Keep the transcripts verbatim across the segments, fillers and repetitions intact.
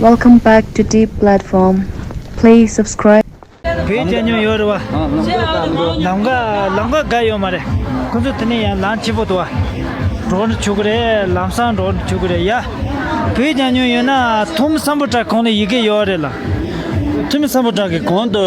Welcome back to Deep Platform. Please subscribe. བོད་རྒྱལ་ཉོ་ཡོད་རེད་བ། ལམ་ཀ་ལམ་ཀ་དགའ་ཡོད་མ་རེད། ཁོ་ཚོ་དེ་ནས་ཡང་ལམ་ཆེ་པོ་འདུག་བ། འགྲོ་འདྲ་ཆོག་གི་རེད། ལམ་སང་འགྲོ་འདྲ་ཆོག་གི་རེད་ཡ། བོད་རྒྱལ་ཉོ་ཡོད་ན་ཐོན་མི་སམ་བྷོ་ཊ་གོང་ལ་ཡི་གེ་ཡོད་རེད་ལ། ཐོན་མི་སམ་བྷོ་ཊ་གི་གོང་དུ་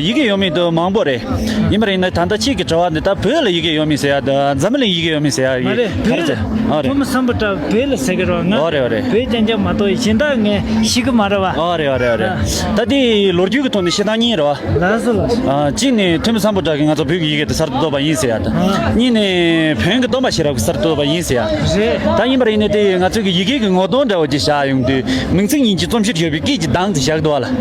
ཡི་གེ་ཡོད་མེད་དུ་མང་པོ་རེད། ཡིན་པ་རེད་ན་ད་ལྟ་ཁྱེད་ཀྱི་དྲི་བ་འདི་ད་བོད་ལ་ཡི་གེ་ཡོད་མེད་ཟེར་ཡ་དང་འཛམ་གླིང་ཡི་གེ་ཡོད་མེད་ཟེར་ཡ་མ་རེད། ག་རེ་བོད་ཟེར། ཨོ་རེད། ཐོན་མི་སམ་བྷོ་ཊ་བོད་ལ་ཟེར་གི་རེད་བ། ང་ཨོ་རེད་ཨོ་རེད། བོད་རྒྱལ་ཉོ་མ་གཏོགས་གཞན་དག་ངས་ཤེས་གི་མ་རེད་བ། ཨོ་རེད་ཨོ་རེད་ཨོ་རེད། ད་དེ་ལོ་རྒྱུས་ཀྱི་ཐོག་ནས་བཤད་སྟངས་གཉིས་རེད་བ། ལགས་སོ་ལགས་སོ། ཨ། གཅིག་ནས་ཐོན་མི་སམ་བྷོ་ཊ་གིས་ང་ཚོ་བོད་ཀྱི་ཡི་གེ་དེ་གསར་དུ་བཏོད་པ་ཡིན་ཟེར་ཡ་དང་། ཨ། གཉིས་ནས་བོན་གྱི་སྟོན་པ་ཤེས་རབ་ཀྱིས་གསར་དུ་བཏོད་པ་ཡིན་ཟེར་ཡ། རེད། ད་ཡིན་པ་རེད་ནས་དེ་ང་ཚོ་གི་ཡི་གེ་གི་ངོ་གདོང་འདྲ་བོ་ཅིག་བཞག་ཡོང་དུས་མིང་ཚིག་གཉིས་ཀྱི་རྩོམ་གཞིར་ཡོད་པའི་སྐད་ཀྱི་གདངས་དེ་བཞག་འདུག་བ་ལ། ཨ།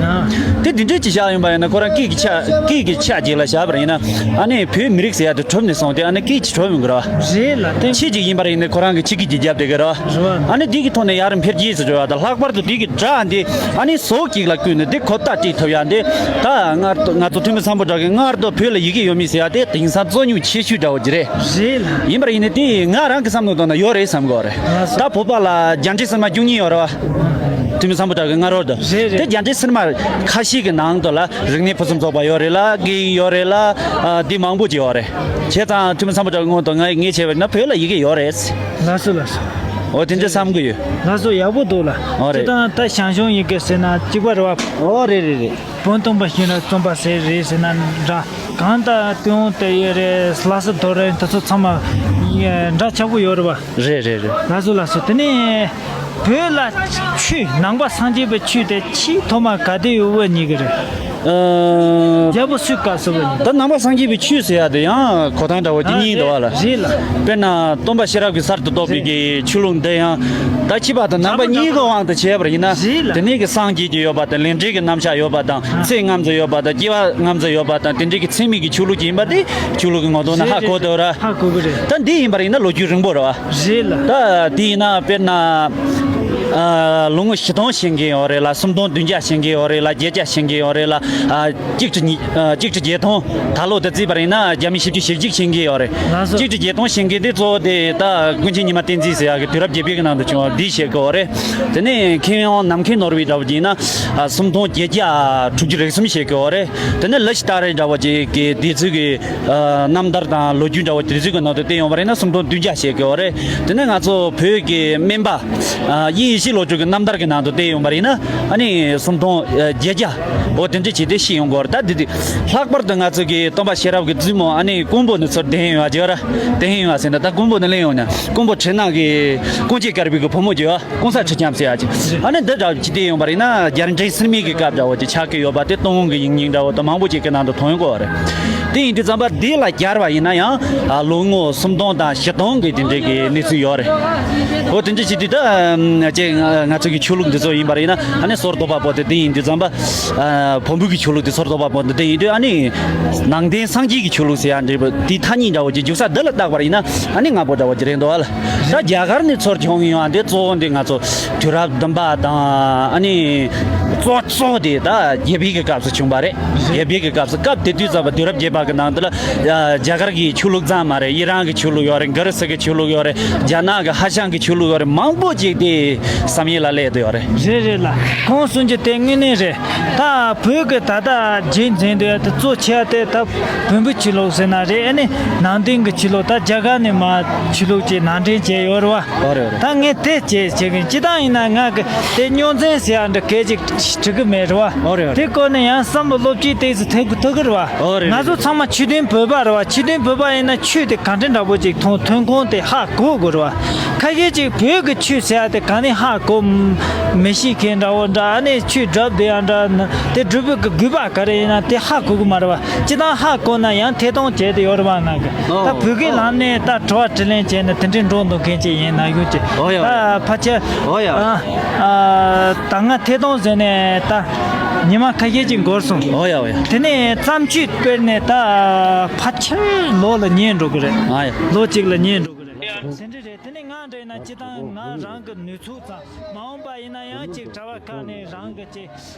དེ་འདི་འདྲས་ཅིག་བཞག་ཡོང་པ་ཡིན་ན་ཁོ་རང་སྐད་ཀྱི་ཆ་སྐད་ཀྱི་ཆ་རྗེས་ལ་བཞག་པ་ཡིན་ན་ཨ་ནི་བོད་མི་རིགས་ཟེར་ཡ་དེ་གྲུབ་ནས་སོང་སྟེ་ཨ་ནི་སྐད་ཀྱི་གྲུབ་ཡོང་གི་རེད་བ། རེད་ལ་དེ། ཕྱིས་ཀྱི་ཡིན་པ་རེད་ནས་ཁོ་རང་གི་ཕྱི་སྐད་ཀྱི་རྒྱབ་བསྡད་ཀྱི་རེད་བ། རེད་བ། ཨ་ནི་འདི་གི་ཐོག་ནས་ཡར་འཕེལ་རྒྱས་སུ་འགྲོ་བ་དང་ལྷག་པར་དུ་འདི་གི་སྒྲ་འདི་ཨ་ནི་ཟོག་གཅིག་ལ་བཀོད་ནས་འདི་གོ་བརྡ་སྤྲད་ཐུབ་ཡ་འདི་ད་སྔར་ང་ཚོ་ཐོན་མི་སམ་བྷོ་ཊ་གིས་སྔར་དུ་བོད་ལ་ཡི་གེ་ཡོད་མེད་ཟེར་ཡ་དེ་དེང་སང་རྩོད་རྙོག་ཆེ་ཤོས་འདྲ་བོ་ཅིག་རེད། རེད་ལ། ཡིན་པར་ཡིན་ནའི་དེ་ང་རང་གི་བསམ་བློ་བཏང་ན་ཡོད་རེད་བསམ་གི་ཡོད་རེད། ད་བོད་པ་ལ་རྒྱ་འབྲས་སིལ་མ་བཅུ་གཉིས་ཡོད་རེད་བ། ཐོན་མི་སམ་བྷོ་ཊ་གི་སྔ་རོལ་དུ། རེད་རེད། དེ་རྒྱ་འབྲས་སིལ་མ་ཁ་ཤས་ཀྱི་ནང་དུ་ལ་རིག་གནས་ཕུན་སུམ་ཚོགས་པ་ཡོད་རེད་ལ་སྐད་ཡིག་ཡོད་རེད་ལ་ཨ་འདི་མང་པོ་ཅིག་ཡོད་རེད། བྱས་ཙང་ཐོན་མི་སམ་བྷོ་ཊ་གི་སྔོན་དུ་ང་ངས་བྱས་པ་ཡིན་ན་བོད་ལ་ཡི་གེ་ཡོད་རེད། ལགས་སོ་ལགས་སོ། འོ་དེ་འདྲ་བསམ་གི་ཡོད། ལགས་སོ་ཡག་པོ་འདུག་ལ། འོ་རེད། ཁྱེད་དང་ད་ཞང་ཞུང་ཡི་གེ་ཟེར་ན་གཅིག་པ་རེད་བ། འོ་རེད་རེད་རེད། བོན་སྟོན་པ་ཤེས་རབ་རྩོམ་པ་ཟེར་རེད་ཟེར་ན་འདྲ། གང་ལྟར་ཏུན་ཧོང་དེ་ཡོད་རེད། ལྷ་ས་རྡོ་རིང་དེ་ཚོ་ཚང་མ་འདྲ་ཆགས་པོ་ཡོད་རེད་བ། རེད་རེད་རེད། ལགས་སོ་ལགས་སོ། དེ་ནས་བོད་ལ་ཆོས་ནང་པ་སངས་རྒྱས་པའི་ཆོས་དེ་ཆེས་ཐོག་མ་ག་དུས་དབུ་བརྙེས་ཀྱི་རེད། ཨ། རྒྱལ་པོ་སུའི་སྐབས་སུ་དབུ་བརྙེས། ད་ནང་པ་སངས་རྒྱས་པའི་ཆོས་ཟེར་ཡ་དེ་ཡང་གོ་སྟངས་འདྲ་བོ་དེ་གཉིས་འདུག་བ་ལ། རེད་ལ། དཔེར་ན་སྟོན་པ་ཤེས་རབ་ཀྱིས་གསར་དུ་བཏོད་པའི་གི་ཆོས་ལུགས་འདི་ཡང་ད་ཕྱི་པ་དང་ནང་པ་གཉིས་ཀྱི་དབང་དུ་བྱས་པ་ཡིན་ན། རེད་ལ། དེ་ནས་ཀྱི་སངས་རྒྱས་ཀྱི་ཡོད་པ་དང་ལས་འབྲས་ཀྱི་རྣམ་གཞག་ཡོད་པ་དང་ཚེ་རྔམ་ཚོ་ཡོད་པ་དང་སྐྱེ་བ་རྔམ་ཚོ་ཡོད་པ་དང་དེ་འདྲའི་གི་ཚེ་མིག་གི་ཆོས་ལུགས་ཀྱི་ཡིན་པ་དེ་ཆོས་ལུགས་ཀྱི་ངོ་གདོང་ནས་ཧ་གོ་ཐུབ་ར། ཧ་གོ་གི་རེད། ད་འདི་ཡིན་པ་ཡིན་ན་ལོ་རྒྱུས་རིང་པོ་རེད་བ། རེད་ལ། ད་དེ་ཡིན་ན་དཔེར་ན། ཨ། ལོ་ངོ་བཞི་སྟོང་ཤེས་མཁན་ཡོད་རེད་ལ་སུམ་སྟོང་བདུན་བརྒྱ་ཤེས་མཁན་ཡོད་རེད་ལ་བརྒྱད་བརྒྱ་ཤེས་མཁན་ཡོད་རེད་ལ། ཨ། གཅིག་ཁྲི་གཉིས། ཨ། གཅིག་ཁྲི་བརྒྱད་སྟོང་། ད་ལོ་དེ་བརྩིས་པ་ཡིན་ན་རྒྱ་མི་བཞི་བཅུ་ཞེ་གཅིག་ཤེས་མཁན་ཡོད་རེད། ལགས་སོ། གཅིག་ཁྲི་བརྒྱད་སྟོང་ཤེས་མཁན་དེ་གཙོ་བོ་དེ་ད་ཀུན་མཁྱེན་ཉི་མ་བསྟན་འཛིན་ཟེར་ཡག་གི་དུས་རབས་བརྒྱད་པའི་གི་ནང་དུ་བྱུང་བ་འདི་བཤད་དགོས་རེད། དེ་ནས་མཁས་དབང་ནམ་མཁའི་ནོར་བུ་འདྲ་བོ་ཅིག་ཡིན་ན་སུམ་སྟོང་བརྒྱད་བརྒྱ་དྲུག་ཅུ་རེ་གསུམ་བཤད་དགོས་རེད། དེ་ནས་ལ་ཤི་ཏཱ་རེ་འདྲ་བོ་ཅིག་གི་དེ་ཚོའི་གི་རྣམ་ཐར་དང་ལོ་རྒྱུས་འདྲ་བོ་དེ་ཚོའི་གི་ནང་དུ་བལྟས་ཡོང་བ་ཡིན་ན་སུམ་སྟོང་བདུན་བརྒྱ་བཤད་དགོས་རེད། དེ་ནས་ང་ཚོ་བོད་ཀྱི་སྨན་པ་དབྱི་ཡེ་ཤེས་བློ་གྲོས་ཀྱི་རྣམ་ཐར་གྱི་ནང་དུ་བལྟས་ཡོང་བ་ཡིན་ན་ཨ་ནི་སུམ་སྟོང་བརྒྱད་བརྒྱ། འོ་དེ་འདྲ་བྱས་ཏེ་ཤེས་ཡོང་གི་ཡོད་རེད། ད་འདི་དུས་ལྷག་པར་དུ་ང་ཚོ་གི་སྟོན་པ་ཤེས་རབ་ཀྱི་བཙུན་མོ་ཨ་ནི་ཀོང་པོ་ནས་ཚུར་བསྡད་ཡོང་བ་ཅིག་ཡོད་ར། བསྡད་ཡོང་བ་ཟེར་ན་ད་ཀོང་པོ་ནས་སླེབས་ཡོང་ན་ཀོང་པོ་ཁྲི་ནག་གི་ཀོང་ཇོ་དཀར་པོའི་གི་བུ་མོ་ཅིག་ཡོད། ཀོང་ས་ཁྲི་ལྕམ་ཟེར་ཡ་ཅིག་ཨ་ནི་འདི་འདྲ་བྱས་ཏེ་ཡོང་བ་ཡིན་ན་རྒྱལ་འབྲས་སིལ་མའི་གི་སྐབས་འདྲ་བོ་ཅིག་ཆགས་ཀྱི་ཡོད་པ་དེ་སྟོན་དབང་གི་ཡིག་རྙིང་འདྲ་བོ་དང་མང་པོ་ཅིག་གི་ནང་དུ་མཐོང་ཡོང་གི་ཡོད་རེད། དེ་ཡིན་དུས་ཙམ་པ་འདི་ལ་སྦྱར་བ་ཡིན་ན་ཡང་ལོ་ངོ་སུམ་སྟོང་དང་བཞི་སྟོང་གི་དེ་འདྲའི་གི་གནས་ཚུལ་ཡོད་རེད། འོ་དེ་འདྲ་བྱས་དུས་ད་ཅེ་ང་ང་ཚོ་གི་ཆོས་ལུགས་འདི་ཚོ་ཡིན་པ་ཡིན་ན་ཨ་ནི་སོར་རྟོག་པ་པོ་དེ་དེ་ཡིན་དུས་ཙམ་པ། ཨ། བོན་པོའི་གི་ཆོས་ལུགས་དེ་སོར་རྟོག་པ་པོ་འདི་དེ་ཡིན་དུས་ཨ་ནི་ནང་བསྟན་སངས་རྒྱས་ཀྱི་ཆོས་ལུགས་ཟེར་ཡ་འདྲ་བོ་དེའི་ཐ་སྙད་འདྲ་བོ་ཅིག་རྒྱུག་ས་འདི་ལ་བཏགས་པ་ཡིན་ན་ཨ་ནི་ང་པོ་འདྲ་བོ་ཅིག་རེད་འདུག་ཨ་ལ། ད་རྒྱ་གར་ནས་ཚུར་བྱུང་ཡོང་བ་འདི་གཙོ་བོ་འདི་ང་ཚོ་དུས་རབས་བདུན་པ་དང་ཨ་ནི་གཙོ་གཙོ་དེ་ད་རྒྱལ་པོའི་གི་སྐབས་སུ་བྱུང་བ་རེད། རྒྱལ་པོའི་གི་སྐབས་སུ་སྐབས་དེ་དུས་ཙམ་པ་དུས་རབས་བརྒྱད་པ་གི་ནང་དུ་ལ་རྒྱ་གར་གི་ཆོས་ལུགས་ཙམ་མ་རེད། ཨི་རན་གི་ཆོས་ལུགས་ཡོད་རེད། གྷི་རི་སི་གི་ཆོས་ལུགས་ཡོད་རེད། རྒྱ་ནག་གི་ཧྭ་ཤང་གི་ཆོས་ལུགས་ཡོད་རེད། མང་པོ་ཅིག་དེ་བསམ་ཡུལ་ལ་སླེབས་བསྡད་ཡོད་རེད། རེད་རེད་ལ། ཁོང་གསུང་རྒྱུ་དེ་དངོས་གནས་རེད། ད་བོད་ཀྱི་ད་ལྟ་རྗེས་འཛིན་འདོད་དེ་གཙོ་ཆེ་བ་དེ་ད་བོན་པོའི་ཆོས་ལུགས་ཟེར་ན་རེད། ཨ་ནི་ནང་བསྟན་གྱི་ཆོས་ལུགས་ད་རྒྱ་གར་ནས་མར་ཆོས་ལུགས་ཀྱི་ནང་འདྲེན་བྱས་ཡོད་རེད་བ། ཨོ་རེད་ཨོ་རེད། ད་ངས་དེ་བྱས་བྱེད་གི་སྤྱི་བཏང་ཡིན་ན་ང་གི་དེ་རྙོག་འཛིང་ཟེར་ཡ་འདྲ་སྐད་ཅིག་འགྲིག་གི་མེད་རེད་བ། ཨོ་རེད་ཨོ་རེད། དེ་སྐོར་ནས་ཡང་བསམ་བློ་སློབ་ཁྲིད་ཏོག་ཙམ་ཐེབས་ཐུབ་ཀྱི་རེད་བ། ཨོ་རེད་ང་ཚོ་རེད། ཚང་མ་ཆོས་ལྡན་བོད་པ་རེད་བ། ཆོས་ལྡན་བོད་པ་ཡིན་ན་ཆོས་དེ་གང་འདྲ་འདྲ་པོ་ཅིག་མཐོང་ཐོན་ཁུངས་དེ་ཧ་གོ་དགོས་རེད་བ། ཁ་ཤས་ཅིག་བོད་ཀྱི་ཆོས་ཟེར་ཡ་དེ་ག་ནས་ཧ་གོ་མི་ཤེས་མཁན་འདྲ་བོ་འདྲ། ཨ་ནི་ཆོས་སྒྲུབ་བསྡད་ཡ་འདྲ་ན་དེ་སྒྲུབ་པའི་གི་དགོས་པ་ག་རེ་ཡིན་ན་དེ་ཧ་གོ་གི་མ་རེད་བ། སྤྱི་བཏང་ཧ་གོ་ན་ཡང་ཐད་གཏོང་བྱས་ཏེ་ཡོད་རེད་བ། ང་གི་ཨོ་ད་བོད་སྐད་ཨོ་ལམ་ནས་ད་དྲི་བ་དྲིས་ལན་བྱས་ན་དེ་འདྲའི་འགྲོ་འདུག་མཁན་ཅིག་ཡིན་ན་ཡོད་ཅིག་ཨོ་ཡ་ད་ཕལ་ཆེར་ཨོ་ཡ་ཨ་ཨ་ད་ང་ཐད་གཏོང་བཟོས་ནས་ད་ཉི་མ་ཁ་ཤས་ཅིག་འགོར་སོང་། ཨོ་ཡ་ཨོ་ཡ། དེ་ནས་བརྩམས་ཆོས་དཔེར་ནས་ད་ཕལ་ཆེར་ལོ་ལ་ཉན་འགྲོ་གི་རེད། ཨ་ཡ། ལོ་གཅིག་ལ་ཉན་འགྲོ་གི་རེད། ཟིན་འདྲི་རེད། དེ་ནས་ང་འདྲ་ཡིན་ན་སྤྱི་བཏང་ང་རང་གི་ནུས་ཚོད་ཙམ་མ་འོངས་པ་ཡིན་ན་ཡང་ཅིག་གྲྭ་བ་ཁག་ནས་རང་གི་ཅིག་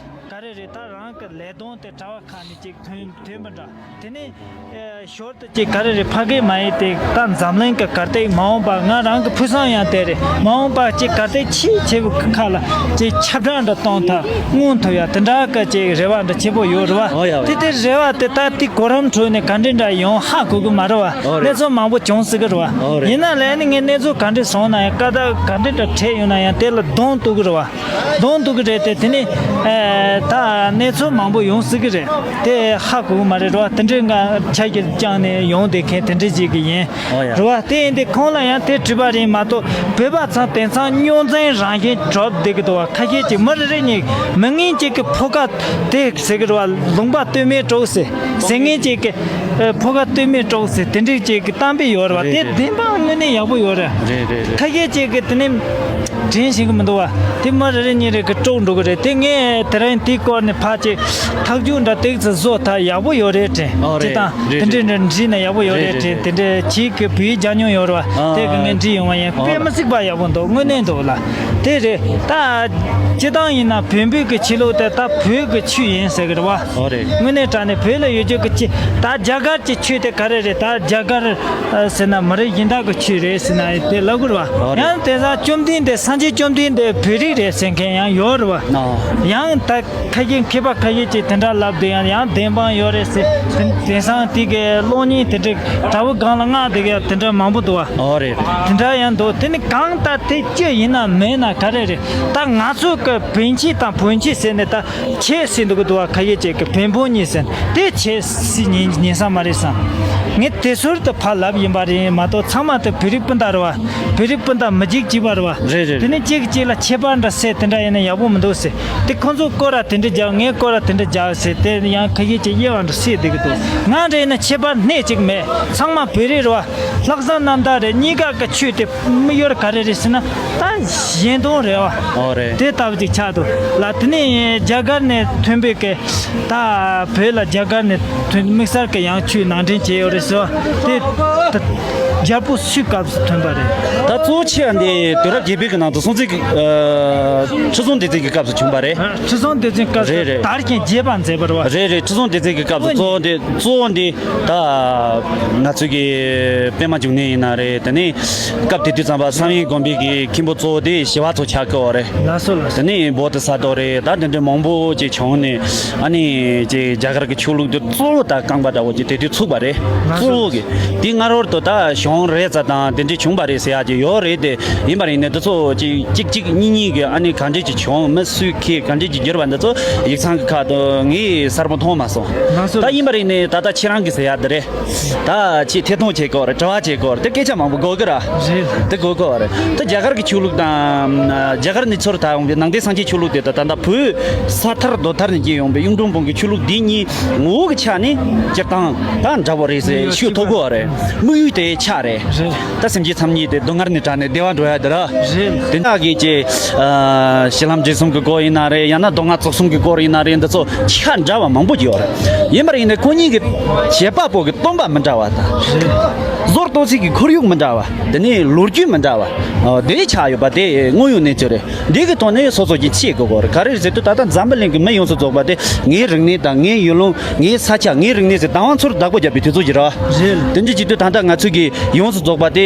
ག་རེ་རེད། ད་རང་གི་ལས་དོན་དེ་གྲྭ་བ་ཁག་ནས་ཅིག་ཐོན་ཐོན་པ་འདྲ། དེ་ནས་ཨེ་ཞོར་དུ་ཅིག་ག་རེ་རེད། ཕ་གི་མ་ཡིན་ཏེ་ད་འཛམ་གླིང་གི་གར་སྟེགས་མ་འོངས་པ་ང་རང་གི་ཕུགས་བསམ་ཡང་དེ་རེད། མ་འོངས་པ་ཅིག་གར་སྟེགས་ཆེས་ཆེ་བོ་གི་ཁ་ལ་ཅིག་ཁྱབ་བསྒྲགས་འདྲ་གཏོང་ཐབས་མངོན་ཐུབ་ཡ་དེ་འདྲ་གི་ཅིག་རེ་བ་འདྲ་ཆེ་པོ་ཡོད་རེད་བ། ཨོ་ཡ་ཨོ་ཡ། དེ་དེ་རེ་བ་དེ་ད་དེ་གོ་རིམ་ཁྲོད་ནས་ག་འདྲ་འདྲ་ཡོང་ཧ་གོ་གི་མ་རེད་བ། ཨོ་རེད། གནས་ཚུལ་མང་པོ་བྱུང་སྲིད་གི་རེད་བ། ཨོ་རེད། ཡིན་ན་ལས་ནི་ངས་གནས་ཚུལ་ག་འདྲ་སོང་ན་ཡང་སྐད་བརྡ་ག་འདྲ་འདྲ་འཕྲད་ཡོང་ན་ཡང་དེ་ལ་གདོང་གཏུག་གི་རེད་བ། གདོང་གཏུག་གི་རེད་དེ། དེ་ནི་ཨེ་ད་གནས་ཚུལ་མང་པོ་ཡོང་སྲིད་གི་རེད། དེ་ཧ་གོ་གི་མ་རེད་རེད་བ། དེ་འདྲའི་ང་ཆ་རྒྱུས་བཅངས་ནས་ཡོང་བསྡད་མཁན་དེ་འདྲ་ཅིག་གི་ཡིན། ཨོ་ཡ། རེད་བ། དེ་ཡིན་དུས་ཁོང་ལ་ཡང་དེ་དྲིས་པ་རེད་མ་གཏོགས་བོད་པ་ཚང་དེང་སང་རྙོག་འཛིང་རང་བཞིན་གྲུབ་བསྡད་གི་འདུག་བ། ཁ་ཤས་ཀྱིས་མི་རེ་རེ་གཉིས་མི་ངན་ཅིག་གི་ཕོ་ཁ་དེ་ཟེར་གི་རེད་བ། ལུང་པ་སྟོད་སྨད་དཀྲོགས་ཟེར། ཟེར་མཁན་ཅིག་གི་ཨ་ཕོ་ཁ་སྟོད་སྨད་དཀྲོགས་ཟེར་དེ་འདྲ་ཅིག་གི་གཏམ་དཔེ་ཡོད་རེད་བ། རེད་དེ་རེད། བདེན་པ་དངོས་གནས་ཡག་པོ་ཡོད་རེད། རེད་རེད་རེད། ཁ་ཤས་ཅིག་གིས་དེ་ནས་དྲན་ཤེས་གི་མི་འདུག་བ། དེ་མི་རེ་རེ་གཉིས་རེ་གིས་དཀྲོགས་འགྲོ་གི་རེད། དེ་ངས་དེ་རིང་དེའི་སྐོར་ནས་ཕར་ཅིག་ཐག་གཅོད་འདྲ་ཏོག་ཙམ་བཟོ་ཐབས་ཡག་པོ་ཡོད་རེད་དྲན། ཨོ་རེད། སྤྱིར་བཏང་རེད་དེ་འདྲའི་རེད། འདྲ་འདྲི་ན་ཡག་པོ་ཡོད་རེད་རེད་དྲན། རེད། དེ་འདྲའི་ཁྱེད་ཀྱི་བོད་ཡིག་སྦྱང་མྱོང་ཡོད་རེད་བ། ཨ་དེ་གི་ངས་འདྲི་ཡོང་བ་ཡིན། ཨོ་དཔེ་མི་སྲིད་པ་ཡག་པོ་འདུག་དངོས་གནས་འདུག་ལ། དེ་རེད། ད་སྤྱིར་བཏང་ཡིན་ན་བོན་པོའི་གི་ཆོས་ལུགས་དེ་ད་བོད་ཀྱི་ཆོས་ཡིན་ཟེར་གི་རེད་བ། ཨོ་རེད། དངོས་གནས་དྲང་གནས་བོད་ལ་ཡོད་རྒྱུ་གི་ཆོས་ད་རྒྱ་གར་གྱི་ཆོས་དེ་ག་རེ་རེད། ད་རྒྱ་གར་ཨ་ཟེར་ན་མི་རིགས་གཞན་དག་གི་ཆོས་རེད་ཟེར་ན་དེ་ལབ་གི་རེད་བ། ཨོ་རེད། ཡང་དེང་སང་བཅོམ་ལྡན་འདས་སངས་རྒྱས་བཅོམ་ལྡན་འདས་བོད་རིགས་རེད་ཟེར་མཁན་ཡང་ཡོད་རེད་བ། ཨོ། ཡང་ད་ཁ་ཤས་མཁས་པ་ཁ་ཤས་ཀྱིས་དེ་འདྲ་ལབ་དུས་ཡང་ཡང་བདེན་དཔང་ཡོད་རེད་ཟེར། དེ་དེང་སང་དེ་གའི་གློག་བརྙན་དེ་འདྲ་དྲ་བའི་སྒང་ལ་མངགས་དེ་གའི་དེ་འདྲ་མང་པོ་འདུག་བ། ཨོ་རེད། དེ་འདྲ་ཡང་འདུག་དེ་ནི་གང་ལྟར་དེ་ཅི་ཡིན་ན་མིན་ན་ག་རེ་རེད། ད་ང་ཚོ་གི་བོན་ཆོས་དང་བོན་ཆོས་ཟེར་ནས་ད་ཆོས་ཟེར་འདུག་གི་འདུག་བ། ཁ་ཤས་ཅིག་གི་བོན་བོན་གཉིས་ཟེར་དེ་ཆོས་སྲིད་ཉན་ཉན་ས་མ་རེད་བསམ། ངས་དེ་ཟུར་དུ་ཕར་ལབ་ཡིན་པ་རེད་མ་གཏོགས་ཚང་མ་དེ་བོད་རིགས་སྤུན་ཟླ་རེད་བ། བོད་རིགས་སྤུན་ཟླ་མི་གཅིག་གཅིག་པ་རེད་བ། རེད་རེད། དེ་ནས་གཅིག་གཅིག་ལ་ཁྱད་པར་འདྲ་སེ་དེ་འདྲ་ཡིན་ན་ཡག་པོ་མི་འདུག་ཟེར། དེ་ཁོང་ཚོ་སྐོར་ར་དེ་འདྲ་རྒྱག་ངའི་སྐོར་ར་དེ་འདྲ་རྒྱག་ཟེར་དེ་ཡང་ཁ་ཤས་ཀྱིས་དབྱེ་བ་འདྲ་སེ་བསྡད་གི་འདུག་ང་འདྲ་ཡིན་ན་ཁྱད་པར་སྣེ་གཅིག་མེད། ཚང་མ་བོད་རིགས་རེད་བ། ལྷག་བསམ་རྣམ་དག་རེད། གཉིས་ཀ་གི་ཆོས་དེ་མི་ཡོར་ག་རེ་རེད་ཟེར་ན་ད་གཞན་དོན་རེད་བ། ཨོ་རེད། དེ་ལྟ་བུ་ཅིག་ཆགས་འདུག་ལ། དེ་ནས་རྒྱ་གར་ནས་ཐོན་པའི་གི་ད་བོད་ལ་རྒྱ་གར་ནས་ཐོན་དམིགས་བསལ་གྱི་ཡང་ཆོས་ནང་འདྲེན་བྱས་ཡོད་རེད་ཟེར་བ་དེ་ད་རྒྱལ་པོ་སུའི་སྐབས་སུ་ཐོན་པ་རེད། ད་གཙོ་ཆེ་བ་འདི་དུས་རབས་བརྒྱད་པའི་གི་ནང་དུ་སྲོང་བཙན་གྱི་ཨ་ཁྲི་སྲོང་ལྡེ་བཙན་གྱི་སྐབས་སུ་བྱུང་བ་རེད། ཁྲི་སྲོང་ལྡེ་བཙན་སྐབས་སུ་རེད་རེད། དར་ཞིང་རྒྱས་པར་མཛད་པ་རེད་བ། རེད་རེད། ཁྲི་སྲོང་ལྡེ་བཙན་གྱི་སྐབས་སུ་གཙོ་བོ་འདི་གཙོ་བོ་འདི་ད་ང་ཚོའི་གི་པདྨ་འབྱུང་གནས་ཡིན་ན་རེད། དེ་ནས་སྐབས་དེ་དུས་ཙམ་པ་བསམ་ཡས་དགོན་པའི་གི་མཁན་པོ་གཙོ་བོ་དེ་ཞི་བ་འཚོ་ཆགས་ཀྱི་ཡོད་རེད། ལགས་སོ་ལགས་སོ། དེ་ནས་བོ་དྷི་ས་ཏྭ་རེད། ད་དེ་འདྲའི་མང་པོ་ཅིག་བྱུང་ནས་ཨ་ནི་ཅིག་རྒྱ་གར་གྱི་ཆོས་ལུགས་འདི་གཙོ་བོ་ད་རྐང་པ་འདྲ་བོ་ཅིག་དེ་དུས་ཚུགས་པ་རེད། ལགས་གཙོ་སོ་བོ་གི་དེ་སྔ་རོལ་དུ་ད་གཞུང་རེད་ཙ་དང་དེ་འདྲའི་བྱུང་བ་རེད་ཟེར་ཡག་ཅིག་ཡོད་རེད་དེ། ཡིན་པ་རེད་ནས་འདི་ཚོ་ཅིག་གཅིག་གཅིག་གཉིས་གཉིས་ཀྱི་ཨ་ནི་ག་འདྲས་ཅིག་བྱུང་མི་སུས་ཁྱེད་ག་འདྲས་ཅིག་བསྒྱུར་བ་འདི་ཚོ་ཡིག་ཚང་གི་ཁ་དུ་ངས་གསལ་པོ་མཐོང་མ་སོང་། ལགས་སོ། ད་ཡིན་པ་རེད་ནས་ད་ལྟ་ཁྱེད་རང་གི་ཟེར་ཡག་འདི་རེད། ད་ཅིག་ཐད་གཏོང་བྱེད་དགོས་རེད། དྲི་བ་བྱེད་དགོས་རེད། དེ་སྐད་ཆ་མང་པོ་དགོས་ཀྱི་ར། རེད། དེ་དགོས་ཀྱི་རེད། ད་རྒྱ་གར་གྱི་ཆོས་ལུགས་དང་རྒྱ་གར་ནས་ཚུར་ད་འོང་བའི་ནང་བསྟན་སངས་རྒྱས་ཆོས་ལུགས་དེ་ད་ད་ལྟ་བོད་ས་ཐར་རྡོ་ཐར་ནས་སྐྱེས་ཡོང་བའི་གཡུང་དྲུང་བོན་གྱི་ཆོས་ལུགས་འདི་གཉིས་ངོ་བོ་གི་ཆ་ནས་སྤྱིར་བཏང་ད་འདྲ་བོ་རེད་ཟེར་ཞུ་ཐུབ་ཀྱི་རེད། དམིགས་ཡུལ་དེ་ཆ་རེད། རེད། ད་སེམས་ཅན་མཚམས་གཉིས་དེ་སྡུག་བསྔལ་ནས་བྲལ་ནས་བདེ་བ་འགྲོ་ཡ་དེ་ར། རེད། དེ་འདྲ་གི་ཅིག་ཨ་གཞི་ལམ་འབྲས་གསུམ་གྱི་སྐོར་ཡིན་ན་རེད། ཡང་ན་མདོ་སྔགས་རྫོགས་གསུམ་གྱི་སྐོར་ཡིན་ན་རེད། འདི་ཚོ་ཆ་འདྲ་བ་མང་པོ་ཅིག་ཡོད་རེད། ཡིན་པ་ཡིན་ནའི་ཁོ་གཉིས་ཀྱི་བྱེད་པ་པོ་གི་སྟོན་པ་མི་འདྲ་བ་དང་། རེད། བཟོ་ལྟ་ཚུལ་གྱི་ཁོར་ཡུག་མི་འདྲ་བ། དེ་ནས་ལོ་རྒྱུས་མི་འདྲ་བ། ཨ་དེ་ཆགས་ཡོད་པ་དེ་དངོས་ཡོད་གནས་ཚུལ་རེད། འདི་གི་ཐོག་ནས་སོ་སོ་གྱིས་ཤེས་དགོས་ཀྱི་རེད། ག་རེ་རེད་ཟེར་དུས་ད་ལྟ་འཛམ་བུ་གླིང་གི་མི་ཡོངས་སུ་རྫོགས་པ་དེ་ངའི་རིག་གནས་དང་ངའི་ཡུལ་ལུང་ངའི་ས་ཆ་ངའི་རིག་གནས་ཟེར་བདག་དབང་ཚུར་བདག་པོ་རྒྱབ་པའི་དུས་ཚོད་ཅིག་རེད། རེད། དེ་འདྲ་བྱེད་དུས་ད་ལྟ་ང་ཚོ་གི་ཡོངས་སུ་རྫོགས་པ་དེ་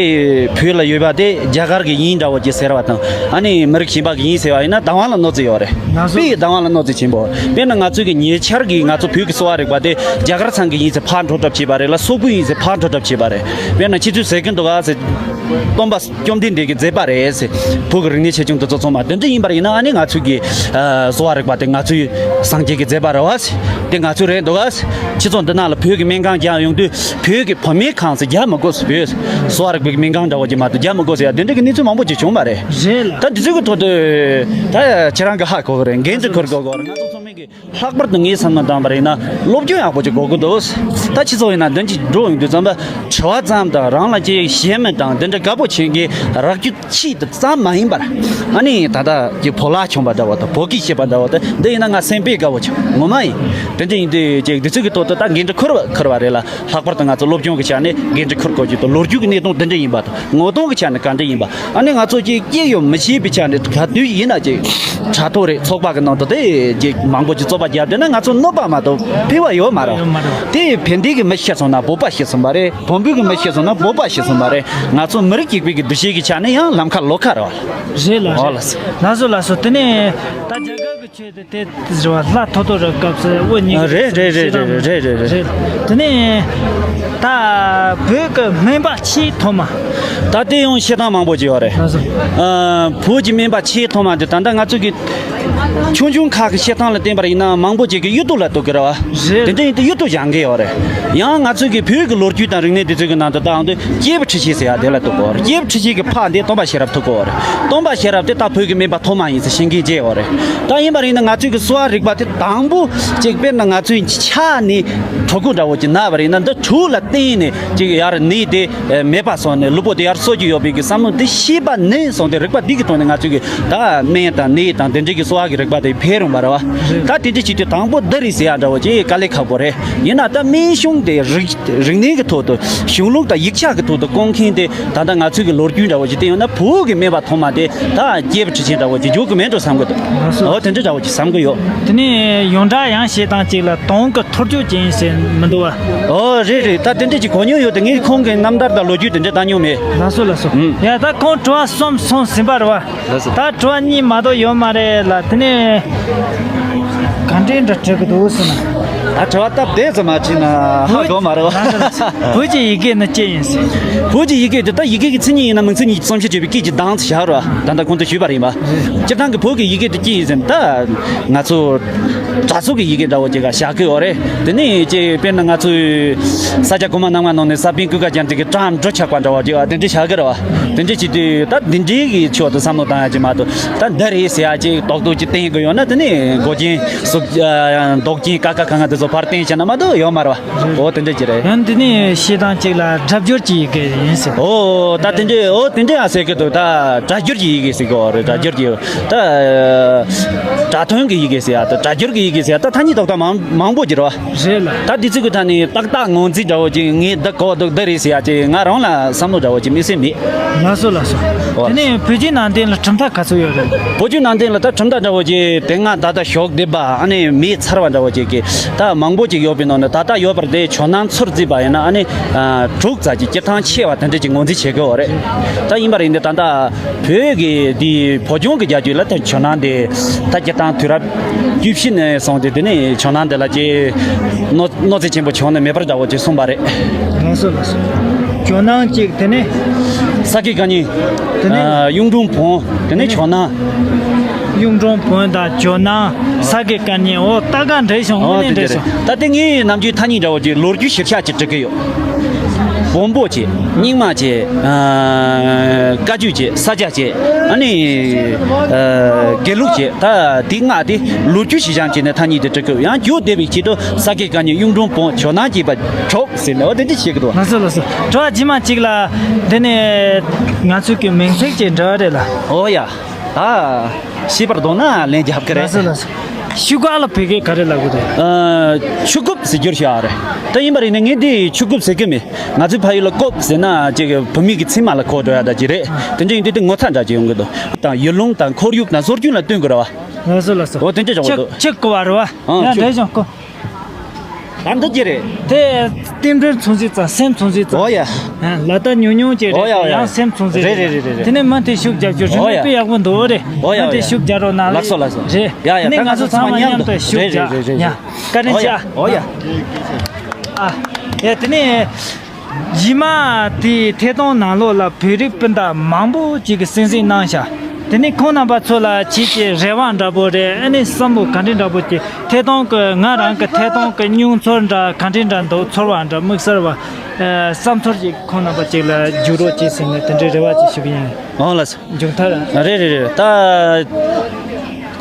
བོད་ལ་ཡོད་པ་དེ་རྒྱ་གར་གི་ཡིན་འདྲ་བོ་ཅིག་ཟེར་བ་དང་ཨ་ནི་མི་རིགས་གཞན་པ་གི་ཡིན་ཟེར་བ་ཡིན་ན་བདག་དབང་ལ་གནོད་འཚེ་ཡོད་རེད། ང་ཚོ་དཔེ་ཡི་བདག་དབང་ལ་གནོད་འཚེ་ཆེན་པོ། དཔེར་ན་ང་ཚོ་གི་ཉེ་ཆར་གི་ང་ཚོ་བོད་ཀྱི་གསོ་བ་རིག་པ་དེ་རྒྱ་གར་ཚང་གི་ཡིན་ཟེར་ཕར་འགྲོ་གྲབས་བྱས་པ་རེད་ལ། སོག་པོའི་ཡིན་ཟེར་ཕར་འགྲོ་གྲབས་བྱས་པ་རེད། དཔེར་ན་ཁྱེད་ཚོས་ཟེར་གི་འདུག་ག་ཟེར། སྟོན་པ་བཅོམ་ལྡན་འདས་ཀྱི་མཛད་པ་རེད་ཟེར། བོད་ཀྱི་རིག་གནས་ཆེ་ཆུང་དེ་ཚོ་ཚང་མ་དེ་འདྲ་ཡིན་པར་ཡིན་ན་ཨ་ནི་ང་ཚོས་ཀྱི་ཨ་གསོ་བ་རིག་པ་དེ་ང་ཚོའི་སངས་རྒྱས་ཀྱི་མཛད་པ་རེད་བ་ཟེར། དེ་ང་ཚོའི་རེད་འདུག་ག་ཟེར། ཁྱེད་ཚོ་འདི་ནང་ལ་བོད་ཀྱི་སྨན་ཁང་རྒྱག་ཡོང་དུས་བོད་ཀྱི་བུད་མེད་ཁང་ཟེར་རྒྱག་མི་དགོས་ཟེར། བོད་གསོ་བ་རིག་པའི་སྨན་ཁང་འདྲ་བོ་ཅིག་མ་གཏོགས་རྒྱག་མི་དགོས་ཟེར་ཡ་དེ་འདྲ་གི་གནས་ཚུལ་མང་པོ་ཅིག་བྱུང་བ་རེད། རེད་ལ། ད་འདི་ཚོའི་གི་ཐོག་ཏུ་ད་ཁྱེད་རང་གི་ཧ་གོ་གི་རེད། འགན་དུ་འཁུར་དགོས་གི་རེད། ང་ཚོ་ཚང་མས། ལྷག་པར་དུ་ངའི་བསམ་བློ་བཏང་བ་ཡིན་ན་སློབ་སྦྱོང་ཡག་པོ་ཅིག་དགོས་ཀྱི་འདུག་ད་སྤྱི་ཚོགས་ཡིན་ན་འདི་འདྲ་འགྲོ་ཡོང་དུས་ཙམ་པ་དྲི་བ་ཙམ་དང་རང་ལ་ཅིག་ཞན་མི་དང་འདི་འདྲ་དགའ་པོ་བྱེད་མཁན་རག་རྒྱུ་ཆེད་དུ་ཙམ་མ་ཡིན་པར། ཨ་ནི་ད་ལྟ་ཀྱི་བོད་ལྭ་གྱོན་པ་འདྲ་བོ་དང་བོད་སྐད་བཤད་པ་འདྲ་བོ་དང་འདི་ཡིན་ན་ང་སེམས་པས་དགའ་བོ་བྱུང་། ངོ་མ་ཡིན། དེ་འདྲ་ཡིན་དུས་ཅིག་འདི་ཚོ་གི་ཐོག་ཏུ་ད་འགན་འཁྲི་འཁུར་བ་འཁུར་བ་རེད་ལ། ལྷག་པར་དུ་ང་ཚོ་སློབ་སྦྱོང་གི་ཆ་ནས་འགན་འཁྲི་འཁུར་དགོས་ཀྱི་འདུག་ལོ་རྒྱུས་ཀྱི་གནད་དོན་འདི་འདྲ་ཡིན་པ་དང་ངོ་གདོང་གི་ཆ་ནས་ག་འདྲ་ཡིན་པ། ཨ་ནི་ང་ཚོ་ཅིག་སྐྱེས་ཡོད་མི་ཤེས་པའི་ཆ་ནས་ག་དུས་ཡིན་ན་ཅིག་དྲ་ཐོག་རེད། ཚོགས་པ་གི་ནང་དུ་དེ་ཅིག་མང་པོ་ཅིག་རྩོད་པ་བརྒྱབ་བསྡད་ན་ང་ཚོ་གནོད་པ་མ་གཏོགས་ཕན་པ་ཡོད་མ་རེད། ཡོད་མ་རེད། དེ་བན་དེ་གི་མི་ཤི་སོང་ན་བོད་པ་ཤི་སོང་བ་རེད། བོན་པོའི་གི་མི་ཤི་སོང་ན་བོད་པ་ཤི་སོང་བ་རེད། ང་ཚོ་མི་རིགས་གཅིག་པའི་གི་འདུ་ཤེས་ཀྱི་ཆ་ནས་ཡང་ལམ་ཁ་ལོག་ཁ་རེད་བ། རེད་ལ། ཨོ་ལ། ལགས་སོ་ལགས་སོ། དེ་ནས་ད་རྒྱ་གར་གི་ཆོས་དེ་དེ་ཟེར་བ་ལྷ་ཐོ་ཐོ་ར་སྐབས་སུ་དབུ་གཉིས་རེད་རེད་རེད་རེད་རེད་རེད། དེ་ནས་ད་བོད་ཀྱི་སྨན་པ་ཆེས་ཐོག་མ། ད་དེ་ཡང་བཤད་སྟངས་མང་པོ་ཅིག་ཡོད་རེད། ལགས་སོ། ཨ། བོད་ཀྱི་སྨན་པ་ཆེས་ཐོག་མ་དེ་ད་ལྟ་ང་ཚོ་གི་ཆུང་ཆུང་ཁག་གི་བཤད་སྟངས་ལ་བརྟེན་པར་ཡིན་ན་མང་པོ་ཅིག་གི་གཡུ་ཐོག་ལ་གཏུག་གི་རེད་བ། རེད། དེ་འདྲ་ཡིན་དུས་གཡུ་ཐོག་སྦྱང་གི་ཡོད་རེད། ཡང་ང་ཚོ་གི་བོད་ཀྱི་ལོ་རྒྱུས་དང་རིག་གནས་དེ་ཚོ་གི་ནང་དུ་བཏང་དུས་སྐྱེས་བུ་ཁྲི་ཆེན་ཟེར་ཡ་དེ་ལ་གཏུག་གི་ཡོད་རེད། སྐྱེས་བུ་ཁྲི་ཆེན་གི་ཕ་དེ་སྟོན་པ་ཤེས་རབ་ཐུག་གི་ཡོད་རེད། སྟོན་པ་ཤེས་རབ་དེ་ད་བོད་ཀྱི་སྨན་པ་ཐོག་མ་ཡིན་ཟེར་བཤད་མཁན་བཅས་ཡོད་རེད། ད་ཡིན་པ་ཡིན་ན་ང་ཚོའི་གི་གསོ་བ་རིག་པ་དེ་དང་པོ་ཅིག་དཔེར་ན་ང་ཚོའི་ཕྱག་ནས་གྲོད་ཁོག་འདྲ་བོ་ཅིག་ན་བ་ཡིན་ན་འདི་དྲུག་ལ་བརྟེན་ནས་ཅིག་ཡར་ནད་དེ་མེད་པ་སོང་ནས་ལུས་པོ་དེ་ཡར་གསོ་རྒྱུ་ཡོད་པའི་གི་བསམ་བློ་འདི་ཤེས་པ་ནས་སོང་སྟེ་རིག་པ་འདི་གི་ཐོག་ནས་ང་ཚོའི་གི་ད་སྨན་དང་ནད་དང་དེ་འདྲའི་གི་གསོ་བ་གི་རིག་པ་དེ་འཕེལ་རུང་བ་རེད་བ། ད་དེ་འདྲ་བྱེད་དུས་དང་པོ་འདི་རེད་ཟེར་ཡ་འདྲ་བོ་ཅིག་དཀའ་ལས་ཁག་པོ་རེད། ཡིན་ན་ད་སྨན་གཞུང་དེ་རིག་རིག་གནས་ཀྱི་ཐོག་ཏུ་གཞུང་ལུགས་དང་ཡིག་ཆ་གི་ཐོག་ཏུ་བསྐོང་མཁན་དེ་ད་ལྟ་ང་ཚོའི་གི་ལོ་རྒྱུས་འདྲ་བོ་ཅིག་བལྟས་ཡོང་ན་བོད་ཀྱི་སྨན་པ་ཐོག་མ་དེ་ད་སྐྱེས་བུ་ཁྲི་ཆེན་འདྲ་བོ་ཅིག་འཇུག་གི་མེད་འགྲོ་བསམ་གི་འདུག་ལགས་སོ། འོ་དེ་འདྲ་འདྲ་བོ་ཅིག་བསམ་གི་ཡོད། དེ་ནས་ཡོངས་གྲགས་ཡང་བཤད་སྟངས་གཅིག་ལ་དོན་གྱི་ཐོར་ཅོག་ཅན་ཟེར་མི་འདུག་བ། ཨོ་རེད་རེད། ད་དེ་འདྲ་ཅིག་གོ་མྱོང་ཡོད་དེ། ངས་ཁོང་གི་རྣམ་ཐར་དང་ལོ་རྒྱུས་དེ་འདྲ་ལྟ་མྱོང་མེད། ལགས་སོ་ལགས་སོ། ཨུམ། ཡ་ད་ཁོང་དྲི་བ་གསུམ་སོང་ཟིན་པ་རེད་བ། ལགས་སོ། ད་དྲི་བ་གཉིས་མ་གཏོགས་ཡོད་མ་རེད་ལ། དེ་ནས་ག་འདྲའི་འདྲ་དྲི་གི་འདུག་ཟེར་ན། ད་དྲི་བ་སྟབས་བདེ་ཙམ་མ་དྲིས་ན་ཧ་གོ་མ་རེད་བ། བོད་ཀྱི་ཡི་གེ་ནི་ཅི་ཡིན་ཟེར། བོད་ཀྱི་ཡི་གེ་དེ་ད་ཡི་གེ་གི་མཚན་ཉིད་ཡིན་ན་མིང་མཚན་ཉིད་ཀྱི་བརྩམས་བྱ་བརྗོད་པའི་སྐད་ཀྱི་གདངས་སུ་བཞག་རོགས། ད་ལྟ་གོང་དུ་ཞུས་པ་རེད་པ། སྤྱིར་བཏང་གི་བོད་ཀྱི་ཡི་གེ་དེ་ཅི་ཡིན་ཟེར་ན། ད་ང་ཚོ་གྲྭ་ཚོགས་ཀྱི་ཡི་གེ་འདྲ་བོ་ཅིག་ག་བཞག་གི་ཡོད་རེད། དེ་ནས་ཅིག་དཔེར་ན་ང་ཚོའི་ས་སྐྱ་གོང་མ་རྣམ་ལྔ་ནང་ནས་ས་པཎ་ཀུན་དགའ་རྒྱ་མཚོ་གི་བྲམ་འགྲོ་ཆགས་པ་འདྲ་བོ་ཅིག་དེ་འདྲ་བཞག་གི་རེད་བ། དེ་འདྲ་བྱེད་དུས་ད་འདི་འདྲའི་གི་ཕྱོགས་དུ་བསམ་བློ་བཏང་ཡ་ཅིག་མ་གཏོགས། ད་འདི་རེད་ཟེར་ཡ་ཅིག་རྡོག་རྡོག་ཅིག་བསྟན་གི་ཡོད་ན་དེ་ནས་མགོ་རྒྱན་སུབ་མདོག་རྒྱན་ཀ་ཁ་ག་ང་དེ་ཚོ་ཕར་བསྟན་བྱས་ན་མ་གཏོགས་ཡོད་མ་རེད་བ། འོ་དེ་འདྲ་ཅིག་རེད། ཡང་འདི་ནས་བཤད་སྟངས་གཅིག་ལ་སྒྲ་སྦྱོར་གྱི་ཡི་གེ་ཡིན་ཟེར། ཨོ་ད་དེ་འདྲས། ཨོ་དེ་འདྲས་ཨ་ཟེར་གི་འདུག་ད་སྒྲ་སྦྱོར་གྱི་ཡི་གེ་ཟེར་གི་ཡོད་རེད། སྒྲ་སྦྱོར་གྱི། ད་སྒྲ་དོན་གྱི་ཡི་གེ་ཟེར་ཡ་ད་སྒྲ་སྦྱོར་གྱི་ཡི་གེ་ཟེར་ཡ་ད་ཐ་སྙད་ཏག་ཏག་མང་མང་པོ་ཅིག་རེད་བ། རེད་ལ། ད་དེ་ཚོ་གི་ཐད་ནས་ཏག་ཏག་ངོས་འཛིན་འདྲ་བོ་ཅིག་ངས་འདི་གོ་འདུག་འདི་རེད་ཟེར་ཡ་ཅིག་ང་རང་ལ་བསམ་བློ་འདྲ་བོ་ཅིག་དམིགས་བསལ་མེད། ལགས་སོ་ལགས་སོ། ཨོ། དེ་ནས་བོད་བརྒྱུད་ནང་བསྟན་ལ་གྲུབ་མཐའ་ག་ཚོད་ཡོད་རེད། བོད་བརྒྱུད་ནང་བསྟན་ལ་ད་གྲུབ་མཐའ་འདྲ་བོ་ཅིག་དེ་སྔ་ད་ལྟ་ཞོགས་སྡེ་པ་ཨ་ནི་མེ་ཚར་བ་འདྲ་བོ་ཅིག་གི་ད་མང་པོ་ཅིག་ཡོད་པའི་ནང་ནས་ད་ལྟ་ཡོད་པར་དེ་ཇོ་ནང་ཚུར་བརྩིས་པ་ཡིན་ན་ཨ་ནི་ཨ་དྲུག་ཙམ་ཅིག་སྤྱིར་བཏང་ཆེ་བ་དེ་འདྲ་ཅིག་ངོས་འཛིན་བྱེད་དགོས་རེད། ད་ཡིན་པ་རེད་འདི་ད་ལྟ་བོད་ཀྱི་འདི་བོད་ལྗོངས་ཀྱི་རྒྱལ་རྒྱུད་ལ་ད་ཇོ་ནང་དེ་ད་སྤྱིར་བཏང་དུས་རབས་བཅུ་བཞི་ནས་བཟུང་སྟེ་དེ་ནས་ཇོ་ནང་དེ་ལ་ཅིག་གནོད་གནོད་འཚེ་ཆེན་པོ་བྱུང་ནས་མེད་པར་འདྲ་བོ་ཅིག་གསུངས་པ་རེད། ལགས་སོ་ལགས་སོ། ཇོ་ནང་གཅིག་དེ་ནས། ས་དགེ་བཀའ་རྙིང་། དེ་ནས། ཨ་གཡུང་དྲུང་བོན། དེ་ནས་ཇོ་ནང་། གཡུང་དྲུང་བོན་དང་ཇོ་ནང་། ས་དགེ་བཀའ་རྙིང་། འོ་ད་ག་འདྲ་བྱུང་། ཨོ་དངོས་གནས་དེ་འདྲ་འདྲ་བྱུང་། རེད། ད་དེ་ངའི་ནམ་རྒྱུན་ཐ་སྙད་འདྲ་བོ་ཅིག་ལོ་རྒྱུས་ཞིབ་ཆ་ཅིག་འབྲི་གི་ཡོད། བོན་པོ་བྱས། རྙིང་མ་བྱས། ཨ་བཀའ་བརྒྱུད་བྱས། ས་སྐྱ་བྱས། ཨ་ནི་ཨ་དགེ་ལུགས་བྱས། ད་དེ་ལྔ་དེ་ལོ་རྒྱུས་ཞིབ་ཆ་བྱས་ནས་ཐ་སྙད་དེ་འབྲི་གི་ཡོད། ཡང་རྒྱུད་སྡེ་བའི་ཆེད་དུ་ས་དགེ་བཀའ་རྙིང་། གཡུང་དྲུང་བོན། ཇོ་ནང་བཅས་པ་དྲུག་ཟེར་ནས་འོ་དེ་འདྲ་བྱེད་ཀྱི་འདུག་ལགས་སོ་ལགས་སོ། དྲི་བ་རྗེས་མ་གཅིག་ལ། འདི་ནས་ང་ཚོའི་གི་མིང་ཚིག་ཅིག་འབྲི་བ་རེད་ལ། ཨོ་ཡ། ད་ཤེས་པར་འདུག་ན་ལན་རྒྱབ་ཀྱི་རེད། ལགས་སོ་ལགས་སོ། ཤུ་གུ་ལ་བོད་སྐད་ག་རེ་ལབ་དགོས་རེད། ཨ་ཆུ་རྐུབ་ཟེར་རྒྱུར་བཞག་རེད། ད་ཡིན་པ་རེད་ན་ངས་འདི་ཆུ་རྐུབ་ཟེར་གི་མེད། ང་ཚོའི་ཕ་ཡུལ་ལ་རྐུབ་ཟེར་ན་ཅིག་བུད་མེད་ཀྱི་མཚན་མ་ལ་གོ་འགྲོ་ཡ་ད་ཅིག་རེད། དེ་འདྲ་ཡིན་དུས་དེ་ངོ་ཚ་འདྲ་ཅིག་ཡོང་གི་འདུག་དང་ཡུལ་ལུང་དང་ཁོར་ཡུག་དང་སྲོལ་རྒྱུན་ལ་བསྟུན་དགོས་རེད་བ། ལགས་སོ་ལགས་སོ། འོ་དེ་འདྲ་ཅིག་ཡོང་གི་འདུག་ཆུ་རྐུབ་བ་རེད་བ། ཨང་། ཡ་ཆུ། འདྲ་ཅིག་རྐུབ། ད་འདི་ཅི་རེད། དེ་རྟེན་འབྲེལ་མཚོན་བྱེད་ཙམ། སེམས་མཚོན་བྱེད་ཙམ། ཨོ་ཡ། ལ་ད་ཉུང་ཉུང་ཅིག་རེད། ཨོ་ཡ་ཨོ་ཡ། ཡང་སེམས་མཚོན་བྱེད་རེད། རེད་རེད་རེད་རེད། དེ་ནས་མུ་མཐུད་ཤུགས་རྒྱབ་རྒྱུ་རིན་ཨོ་ཡ། མེད་པའི་ཡག་པོ་འདུག་རེད། ཨོ་ཡ་མུ་ཨོ་མཐུད་ཡ། ཤུགས་རྒྱག་རོགས་གནང་། ལགས་སོ་ལགས་སོ། རེད། ཡ་ཡ། དེ་ནས་ད་ང་ཚོ་ཚང་མ་མཉམ་དུ་ཤུགས་རྒྱག། རེད་རེད་རེད། ཡ། བཀའ་དྲིན་ཆེ། ཨོ་ཡ། ཨ། ཡ་དེ་ནས། རྗེས་མ་དེའི་ཐད་གཏོང་ནང་ལོགས་ལ་བོད་རིགས་སྤུན་ཟླ་མང་པོ་ཅིག་གིས་གསན་གཟིགས་གནང་ཤག་དེ་ནས་ཁོང་རྣམ་པ་ཚོ་ལ་ཁྱེད་ཀྱི་རེ་བ་འདྲ་པོ་རེད། ཨ་ནི་བསམ་བློ་ག་འདྲ་འདྲ་པོ་ཅིག་ཐད་གཏོང་གི་ང་རང་གི་ཐད་གཏོང་གི་མྱོང་ཚོར་འདྲ་ག་འདྲ་འདྲ་འདུག་ཚོར་བ་འདྲ་དམིགས་བསལ་བ། ཨ། བསམ་ཚོར་ཅིག་ཁོང་རྣམ་པ་ཅིག་ལ་བརྗོད་རོགས་ཅིག་ཟེར་ནས་དེ་འདྲའི་རེ་བ་ཅིག་ཞུ་གི་ཡིན། ཨོ་ལགས་སོ། མཇུག་མཐར། རེད་རེད་རེད། ད།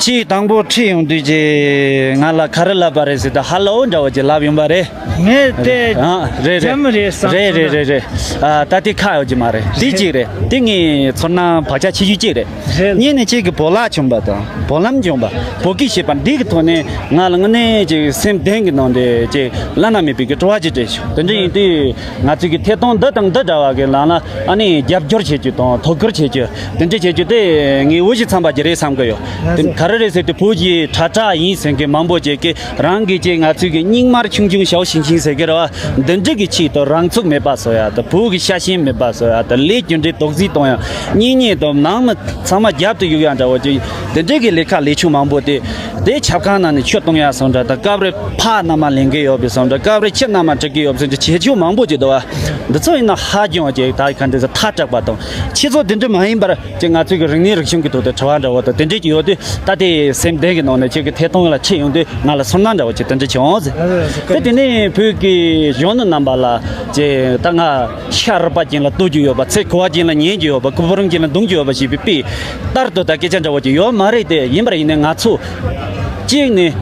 ཁྱེད་དང་པོ་ཁྲིད་ཡོང་དུས་ཀྱི་ང་ལ་ག་རེ་ལབ་པ་རེད་ཟེར་ད་ཧ་ལོ་འདྲ་བོ་ཅིག་ལབ་ཡོང་པ་རེད། ངས་དེ་ཨ་རེད་རེད། ཇམ་རེད་བསམ་རེད་རེད་སོང་། རེད་རེད། ཨ་ད་དེ་ཁག་ཡོད་ཀྱི་མ་རེད། དེ་གཅིག་རེད། དེ་ངའི་ཚོར་སྣང་བག་ཆགས་ཆེ་ཤོས་གཅིག་རེད། རེད། གཉིས་ནས་ཁྱེད་ཀྱི་བོ་ལ་བྱུང་པ་དང་བོ་ལམ་བྱུང་པ་བོད་སྐད་ཤེས་པ་འདི་གི་ཐོག་ནས་ང་ལ་དངོས་གནས་ཅིག་སེམས་གཏིང་གི་ནང་དེ་ཅིག་བླ་ན་མེད་པའི་གི་སྤྲོ་བ་ཅིག་སྤྲད་བྱུང་། དེ་འདྲ་ཡིན་དུས་ང་ཚོས་གི་ཐད་གཏོང་འདི་དང་འདི་འདྲ་བ་གི་ནང་ལ་ཨ་ནི་རྒྱབ་སྐྱོར་བྱེད་རྒྱུ་དང་དོ་ཁུར་བྱེད་རྒྱུ་དེ་འདྲ་བྱེད་རྒྱུ་དེ་ངའི་དབུ་བཞུགས་ཚང་པ་གི་རེད་བསམ་གི་ཡོད། དེ་ག་རེ་རེད་ཟེར་དུས་བོད་ཀྱི་དྲ་གྲགས་ཡིན་ཟེར་མཁན་མང་པོ་ཅིག་གིས་རང་གི་ཅིག་ང་ཚོའི་གི་རྙིང་མ་ཆུང་ཆུང་ཞའོ་ཞིང་ཆིང་ཟེར་གི་རེད་བ། འདི་འདྲ་གི་ཆེད་དུ་རང་ཚུགས་མེད་པ་བཟོ་ཡ་དང་བོད་ཀྱི་ཤ་ཞེན་མེད་པ་བཟོ་ཡ་དང་ལས་རྒྱུ་འབྲས་རྡོག་རྫིས་གཏོང་ཡ་གཉེན་ཉེ་དང་ནང་མི་ཚང་མ་རྒྱབ་ཏུ་གཡུག་ཡ་འདྲ་བོ་ཅིག་དེ་འདྲ་གི་ལས་ཀ་ལས་ཆུང་མང་པོ་དེ་དེ་ཆབ་ཁང་ནང་ནས་ཆུ་གཏོང་ཡ་བཟོ་འདྲ་དང་སྐབས་རེ་ཕག་མནའ་མ་ལེན་གི་ཡོད་པའི་བཟོ་འདྲ་སྐབས་རེ་ཁྱི་མནའ་མ་སྒྲིག་གི་ཡོད་པའི་བཟོ་འདྲ་བྱེད་ཆོག་མང་པོ་ཅིག་འདུག་བ། འདི་ཚོ་ཡིན་ན་ཧ་ཅང་ཅིག་ད་ག་འདྲ་ཟེར་ཐག་དྲག་པ་དང་ཁྱེད་ཚོ་དེ་འདྲ་མ་ཡིན་པར་ཅིག་ང་ཚོའི་གི་རིག་གནས་རིག་གཞུང་གི་ཐོག་ཏུ་དྲི་བ་འདྲ་བོ་དང་དེ་འདྲས་ཀྱི་ཡོད་དུས་ད་ལྟའི་སེམས་གཏིང་གི་ནང་ནས་ཁྱེད་ཀྱི་ཐད་གཏོང་ལ་ཁྲིད་ཡོང་དུས་ང་ལ་ཚོར་སྣང་འདྲ་བོ་ཅིག་དེ་འདྲ་བྱུང་ཟེར། དེ་དེ་ནས་བོད་ཀྱི་གཞོན་ནུ་རྣམ་པ་ལ་ཅིག་ད་ང་ཤ་རུས་པ་ཅན་ལ་གཏོད་རྒྱུ་ཡོད་པ་ཚེ་འཁོར་བ་ཅན་ལ་ཉན་རྒྱུ་ཡོད་པ་སྐུ་ཕུང་ཅན་ལ་གདུང་རྒྱུ་ཡོད་པ་ཞེས་པའི་དཔེ་ལྟར་དུ་ད་སྐད་ཆ་འདྲ་བོ་ཅིག་ཡོད་མ་རེད། དེ་ཡིན་པར་ཡིན་ནའི་ང་ཚོ་གཅིག་ནས་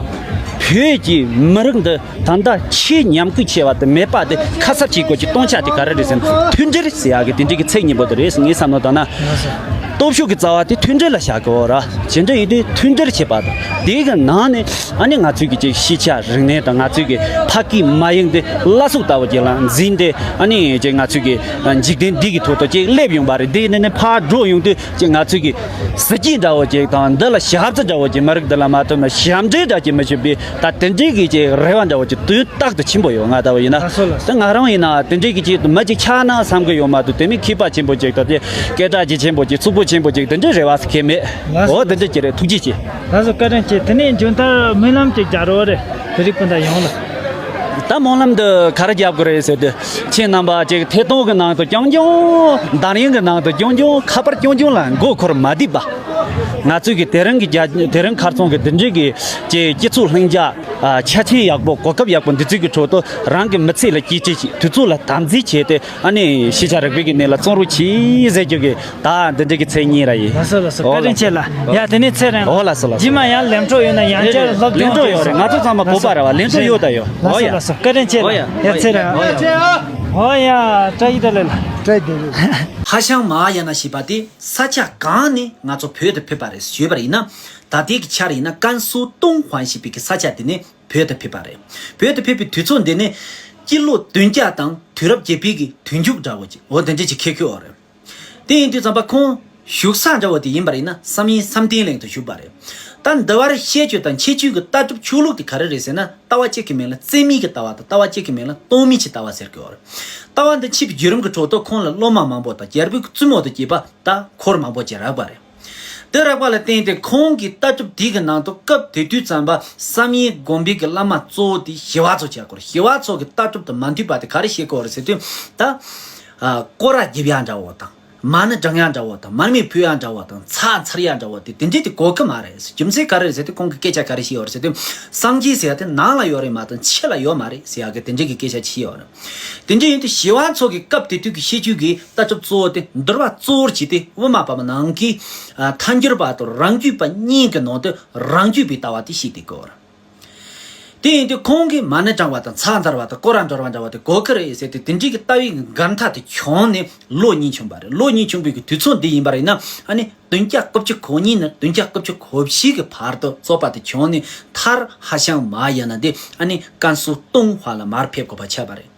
བོད་ཀྱི་མི་རིགས་འདི་ད་ལྟ་ཆེས་ཉམས་རྒུད་ཆེ་བ་དེ་མེད་པ་དེ་ཁ་གསབ་བྱེད་དགོས་ཀྱི་སྟོང་ཆ་དེ་ག་རེ་རེད་ཟེར་ན་མཐུན་སྒྲིལ་ཟེར་ཡག་གི་དེ་འདྲའི་གི་ཚིག་སྙིང་པོ་དེ་རེད་ཟེར་ངས་བསམ་བློ་བཏང་ན། སྟོབས་ཤུགས་ཀྱི་རྩ་བ་དེ་མཐུན་སྒྲིལ་ལ་བཞག་དགོས་ར། བྱེད་འདྲ་ཡིན་དུས་མཐུན་སྒྲིལ་བྱེད་པ་དང་དེའི་གི་ནང་ནས་ཨ་ནི་ང་ཚོའི་གི་ཅིག་ཤེས་བྱ་རིག་གནས་དང་ང་ཚོའི་གི་ཕ་སྐད་མ་ཡིག་འདི་བླ་སྲོག་ལྟ་བུ་ཅིག་ལ་འཛིན་ཏེ་ཨ་ནི་ཅིག་ང་ཚོའི་གི་འཇིག་རྟེན་འདི་གི་ཐོག་ཏུ་ཅིག་སླེབས་ཡོང་པ་རེད། དེ་ནས་ནི་ཕར་འགྲོ་ཡོང་དུས་ཅིག་ང་ཚོའི་གི་གཟི་བརྗིད་འདྲ་བོ་ཅིག་དང་འདི་ལ་ཞབས་རྩི་འདྲ་བོ་ཅིག་མི་རིགས་འདི་ལ་མ་ཐུབ་ན་ཞབས་འདྲེན་འདྲ་ཅིག་མི་བྱེད་པའི་ད་དེ་འདྲའི་གི་ཅིག་རེ་བ་འདྲ་བོ་ཅིག་དུས་རྟག་ཏུ་ཆེན་པོ་ཡོད། ང་ལྟ་བུ་ཡིན་ན་ལགས་སོ་ལགས་སོ། ད་ང་རང་ཡིན་ན་དེ་འདྲའི་གི་ཅིག་མི་ཅིག་ཆགས་ན་བསམ་གི་ཡོད་མ་གཏོགས་དེ་མིན་མཁས་པ་ཆེན་པོ་ཅིག་དང་དེ་སྐད་གྲགས་ཅིག་ཆེན་པོ་ཅིག་ཚུགས་པོ་ཆེན་པོ་ཅིག་དེ་འདྲའི་རེ་བ་ཟེར་མཁན་མེད། ལགས་སོ། འོ་དེ་འདྲ་ཅིག་རེད། ཐུགས་རྗེ་ཆེ། ལགས་སོ། བཀའ་དྲིན་ཆེ། དེ་ནས་མཇུག་མཐར་སྨོན་ལམ་ཅིག་རྒྱག་རོགས་རེད། བོད་རིགས་སྤུན་ཟླ་ཡོངས་ལ། ད་སྨོན་ལམ་འདི་ག་རེ་རྒྱབ་དགོས་རེད་ཟེར་དུས་ཁྱེད་རྣམ་པ་ཅིག་ཐད་གཏོང་གི་ནང་དུ་རྐྱང་རྐྱང་འདར་ཡན་གི་ནང་དུ་རྐྱང་རྐྱང་ཁ་པར་རྐྱང་རྐྱང་ལ་མགོ་འཁོར་མ་བསྡད་པ། ང་ཚོས་ཀྱི་དེ་རིང་གི་རྒྱ་དེ་རིང་ཁ་རྩང་གི་འདི་འདྲའི་གི་ཅིག་སྤྱི་ཚོགས་ལྷིང་འཇགས་ཆ་རྐྱེན་ཡག་པོ་གོ་སྐབས་ཡག་པོ་འདི་ཚོའི་གི་ཁྲོད་དུ་རང་གི་མི་ཚེ་ལ་སྐྱིད་ཅིག་དུས་ཚོད་ལ་དམ་འཛིན་བྱས་ཏེ་ཨ་ནི་ཤེས་བྱ་རིག་པའི་གི་གནས་ལ་བརྩོན་རོགས་གྱིས་ཟེར་རྒྱུ་གི་ད་འདི་འདྲའི་གི་མཚན་སྙན་ར་ཡིན། ལགས་སོ་ལགས་སོ། ཨོ་བཀའ་དྲིན་ཆེ་ལགས། ཡ་དེ་ནས་ཚེ་རིང་། ཨོ་ལགས་སོ་ལགས་སོ། རྗེས་མ་ཡང་ལས་འཕྲོ་ཡོད་ན་ཡང་བསྐྱར་སློབ་སྦྱོང་ལས་འཕྲོ་ཡོད་རེད། ང་ཚོ་ཚང་མ་བོད་པ་རེད་བ། ལས་འཕྲོ་ཡོད་ད་ཡོད། ལགས་ཨོ་སོ་ཡ། ལགས་སོ། བཀའ་དྲིན་ཆེ་ཨོ་ལགས། ཡ། ཡ་ཚེ་རིང་། ཨོ་ཡ། ཨོ་ཡ། བཀྲ་ཤིས་བདེ་ལེགས་ལགས། བཀྲ་ཤིས་བདེ་ལེགས། ཧྭ་ཤང་མ་ཧཱ་ཡ་ན་ཞེས་པ་དེ་ས་ཆ་གང་ནས་ང་ཚོ་བོད་དུ་ཕེབས་པ་རེད་ཞུས་པར་ཡིན་ན། ད་ལྟའི་གི་ཆར་ཡིན་ན་ཀན་སུའུ་ཏུང་ཧོན་ཞེས་པའི་གི་ས་ཆ་དེ་ནས་བོད་དུ་ཕེབས་པ་རེད། བོད་དུ་ཕེབས་པའི་དུས་ཚོད་འདི་ནི་སྤྱི་ལོ་བདུན་བརྒྱ་དང་དུས་རབས་བརྒྱད་པའི་གི་དུས་མཇུག་འདྲ་བོ་ཅིག་འོ་དེ་འདྲ་ཅིག་འཁེལ་འཁེལ་བ་རེད། དེ་ཡིན་དུས་ཙམ་པ་ཁོང་བཞུགས་ས་འདྲ་བོ་དེ་ཡིན་པ་ཡིན་ན་བསམ་ཡས་བསམ་གཏན་གླིང་དུ་བཞུགས་པ་རེད། ད་འདི་བར་བཤད་རྒྱུ་དང་འཆད་རྒྱུ་གི་ལྟ་གྲུབ་ཆོས་ལུགས་དེ་ག་རེ་རེད་ཟེར་ན་ལྟ་བ་གཅིག་གི་མིང་ལ་བཙན་མིའི་གི་ལྟ་བ་དང་ལྟ་བ་གཅིག་གི་མིང་ལ་སྟོང་མིའི་གི་ལྟ་བ་ཟེར་གི་ཡོད་རེད། ལྟ་བ་འདི་འཆད་པའི་བརྒྱུད་རིམ་གི་ཁྲོད་དུ་ཁོང་ལ་སློབ་མ་མང་པོ་དང་རྒྱལ་པོའི་གི་བཙུན་མོ་དང་བཅས་པ་ད་འཁོར་མང་པོ་ཅིག་རག་པ་རེད། དེ་རག་པ་ལ་བརྟེན་ཏེ་ཁོང་གི་ལྟ་གྲུབ་དེ་གི་ནང་དུ་སྐབས་དེ་དུས་ཙམ་པ་བསམ་ཡས་དགོན་པའི་གི་བླ་མ་གཙོ་བོ་དེ་ཞི་བ་འཚོ་བྱ་དགོས་རེད། ཞི་བ་འཚོ་གི་ལྟ་གྲུབ་དང་མ་མཐུན་པ་དེ་ག་རེ་བཤད་དགོས་རེད་ཟེར་དུས་ད། ཨ། སྐོར་ར་རྒྱབ་ཡ་འདྲ་བོ་དང་། མ་ཎི་བགྲང་ཡ་འདྲ་བོ་དང་། མར་མེ་ཕུལ་ཡ་འདྲ་བོ་དང་། ཚྭ་འཚེར་ཡ་འདྲ་བོ་དེ་དེ་འདྲས་དེ་གོ་གི་མ་རེད། རྒྱུ་མཚན་ག་རེ་རེད་ཟེར་དུས་ཁོང་གི་སྐད་ཆ་ག་རེ་བཤད་ཡོད་རེད་ཟེར་དུས། སངས་རྒྱས་ཟེར་ཡ་དེ་ནང་ལ་ཡོད་རེད་མ་གཏོགས་ཕྱི་ལ་ཡོད་མ་རེད་ཟེར་ཡ་གི་དེ་འདྲས་ཀྱི་སྐད་ཆ་བཤད་ཡོད་རེད། དེ་འདྲས་ཡིན་དུས་ཞི་བ་འཚོ་གི་སྐབས་དེ་དུས་ཀྱི་བཤད་རྒྱུ་གི་ལྟ་གྲུབ་གཙོ་བོ་དེ་འདུལ་བ་གཙོ་བོར་བྱས་ཏེ་དབུ་མ་པ་མ་ནང་གི། ཨ། ཐལ་འགྱུར་བ་དང་རང་རྒྱུད་པ་གཉིས་ཀྱི་ནང་དུ་རང་རྒྱུད་པའི་ལྟ་བ་དེ་བཤད་དེ་གོ་རེད། དེ་ཡིན་དུས་ཁོང་གིས་མ་ཎི་བགྲང་བ་དང་ཚྭ་འཚེར་བ་དང་སྐོར་ར་འགྲོ་བ་འདྲ་བ་དེ་གོ་གི་རེད་ཟེར་ཏེ་དེ་འདྲའི་གི་ལྟ་བའི་འགལ་ཟླ་དེ་བྱུང་ནས་ལོ་གཉིས་བྱུང་བ་རེད། ལོ་གཉིས་བྱུང་བའི་གི་དུས་ཚོད་འདི་ཡིན་པ་རེད་ན་ཨ་ནི་བདུན་བརྒྱ་དགུ་བཅུ་གོ་གཉིས་ནས་བདུན་བརྒྱ་དགུ་བཅུ་གོ་བཞི་གི་བར་དུ་རྩོད་པ་དེ་བྱུང་ནས་མཐར་ཧྭ་ཤང་མ་ཧཱ་ཡ་ན་འདི་ཨ་ནི་ཀན་སུའུ་ཏུང་ཧོན་ལ་མར་ཕེབས་དགོས་པ་ཆགས་པ་རེད།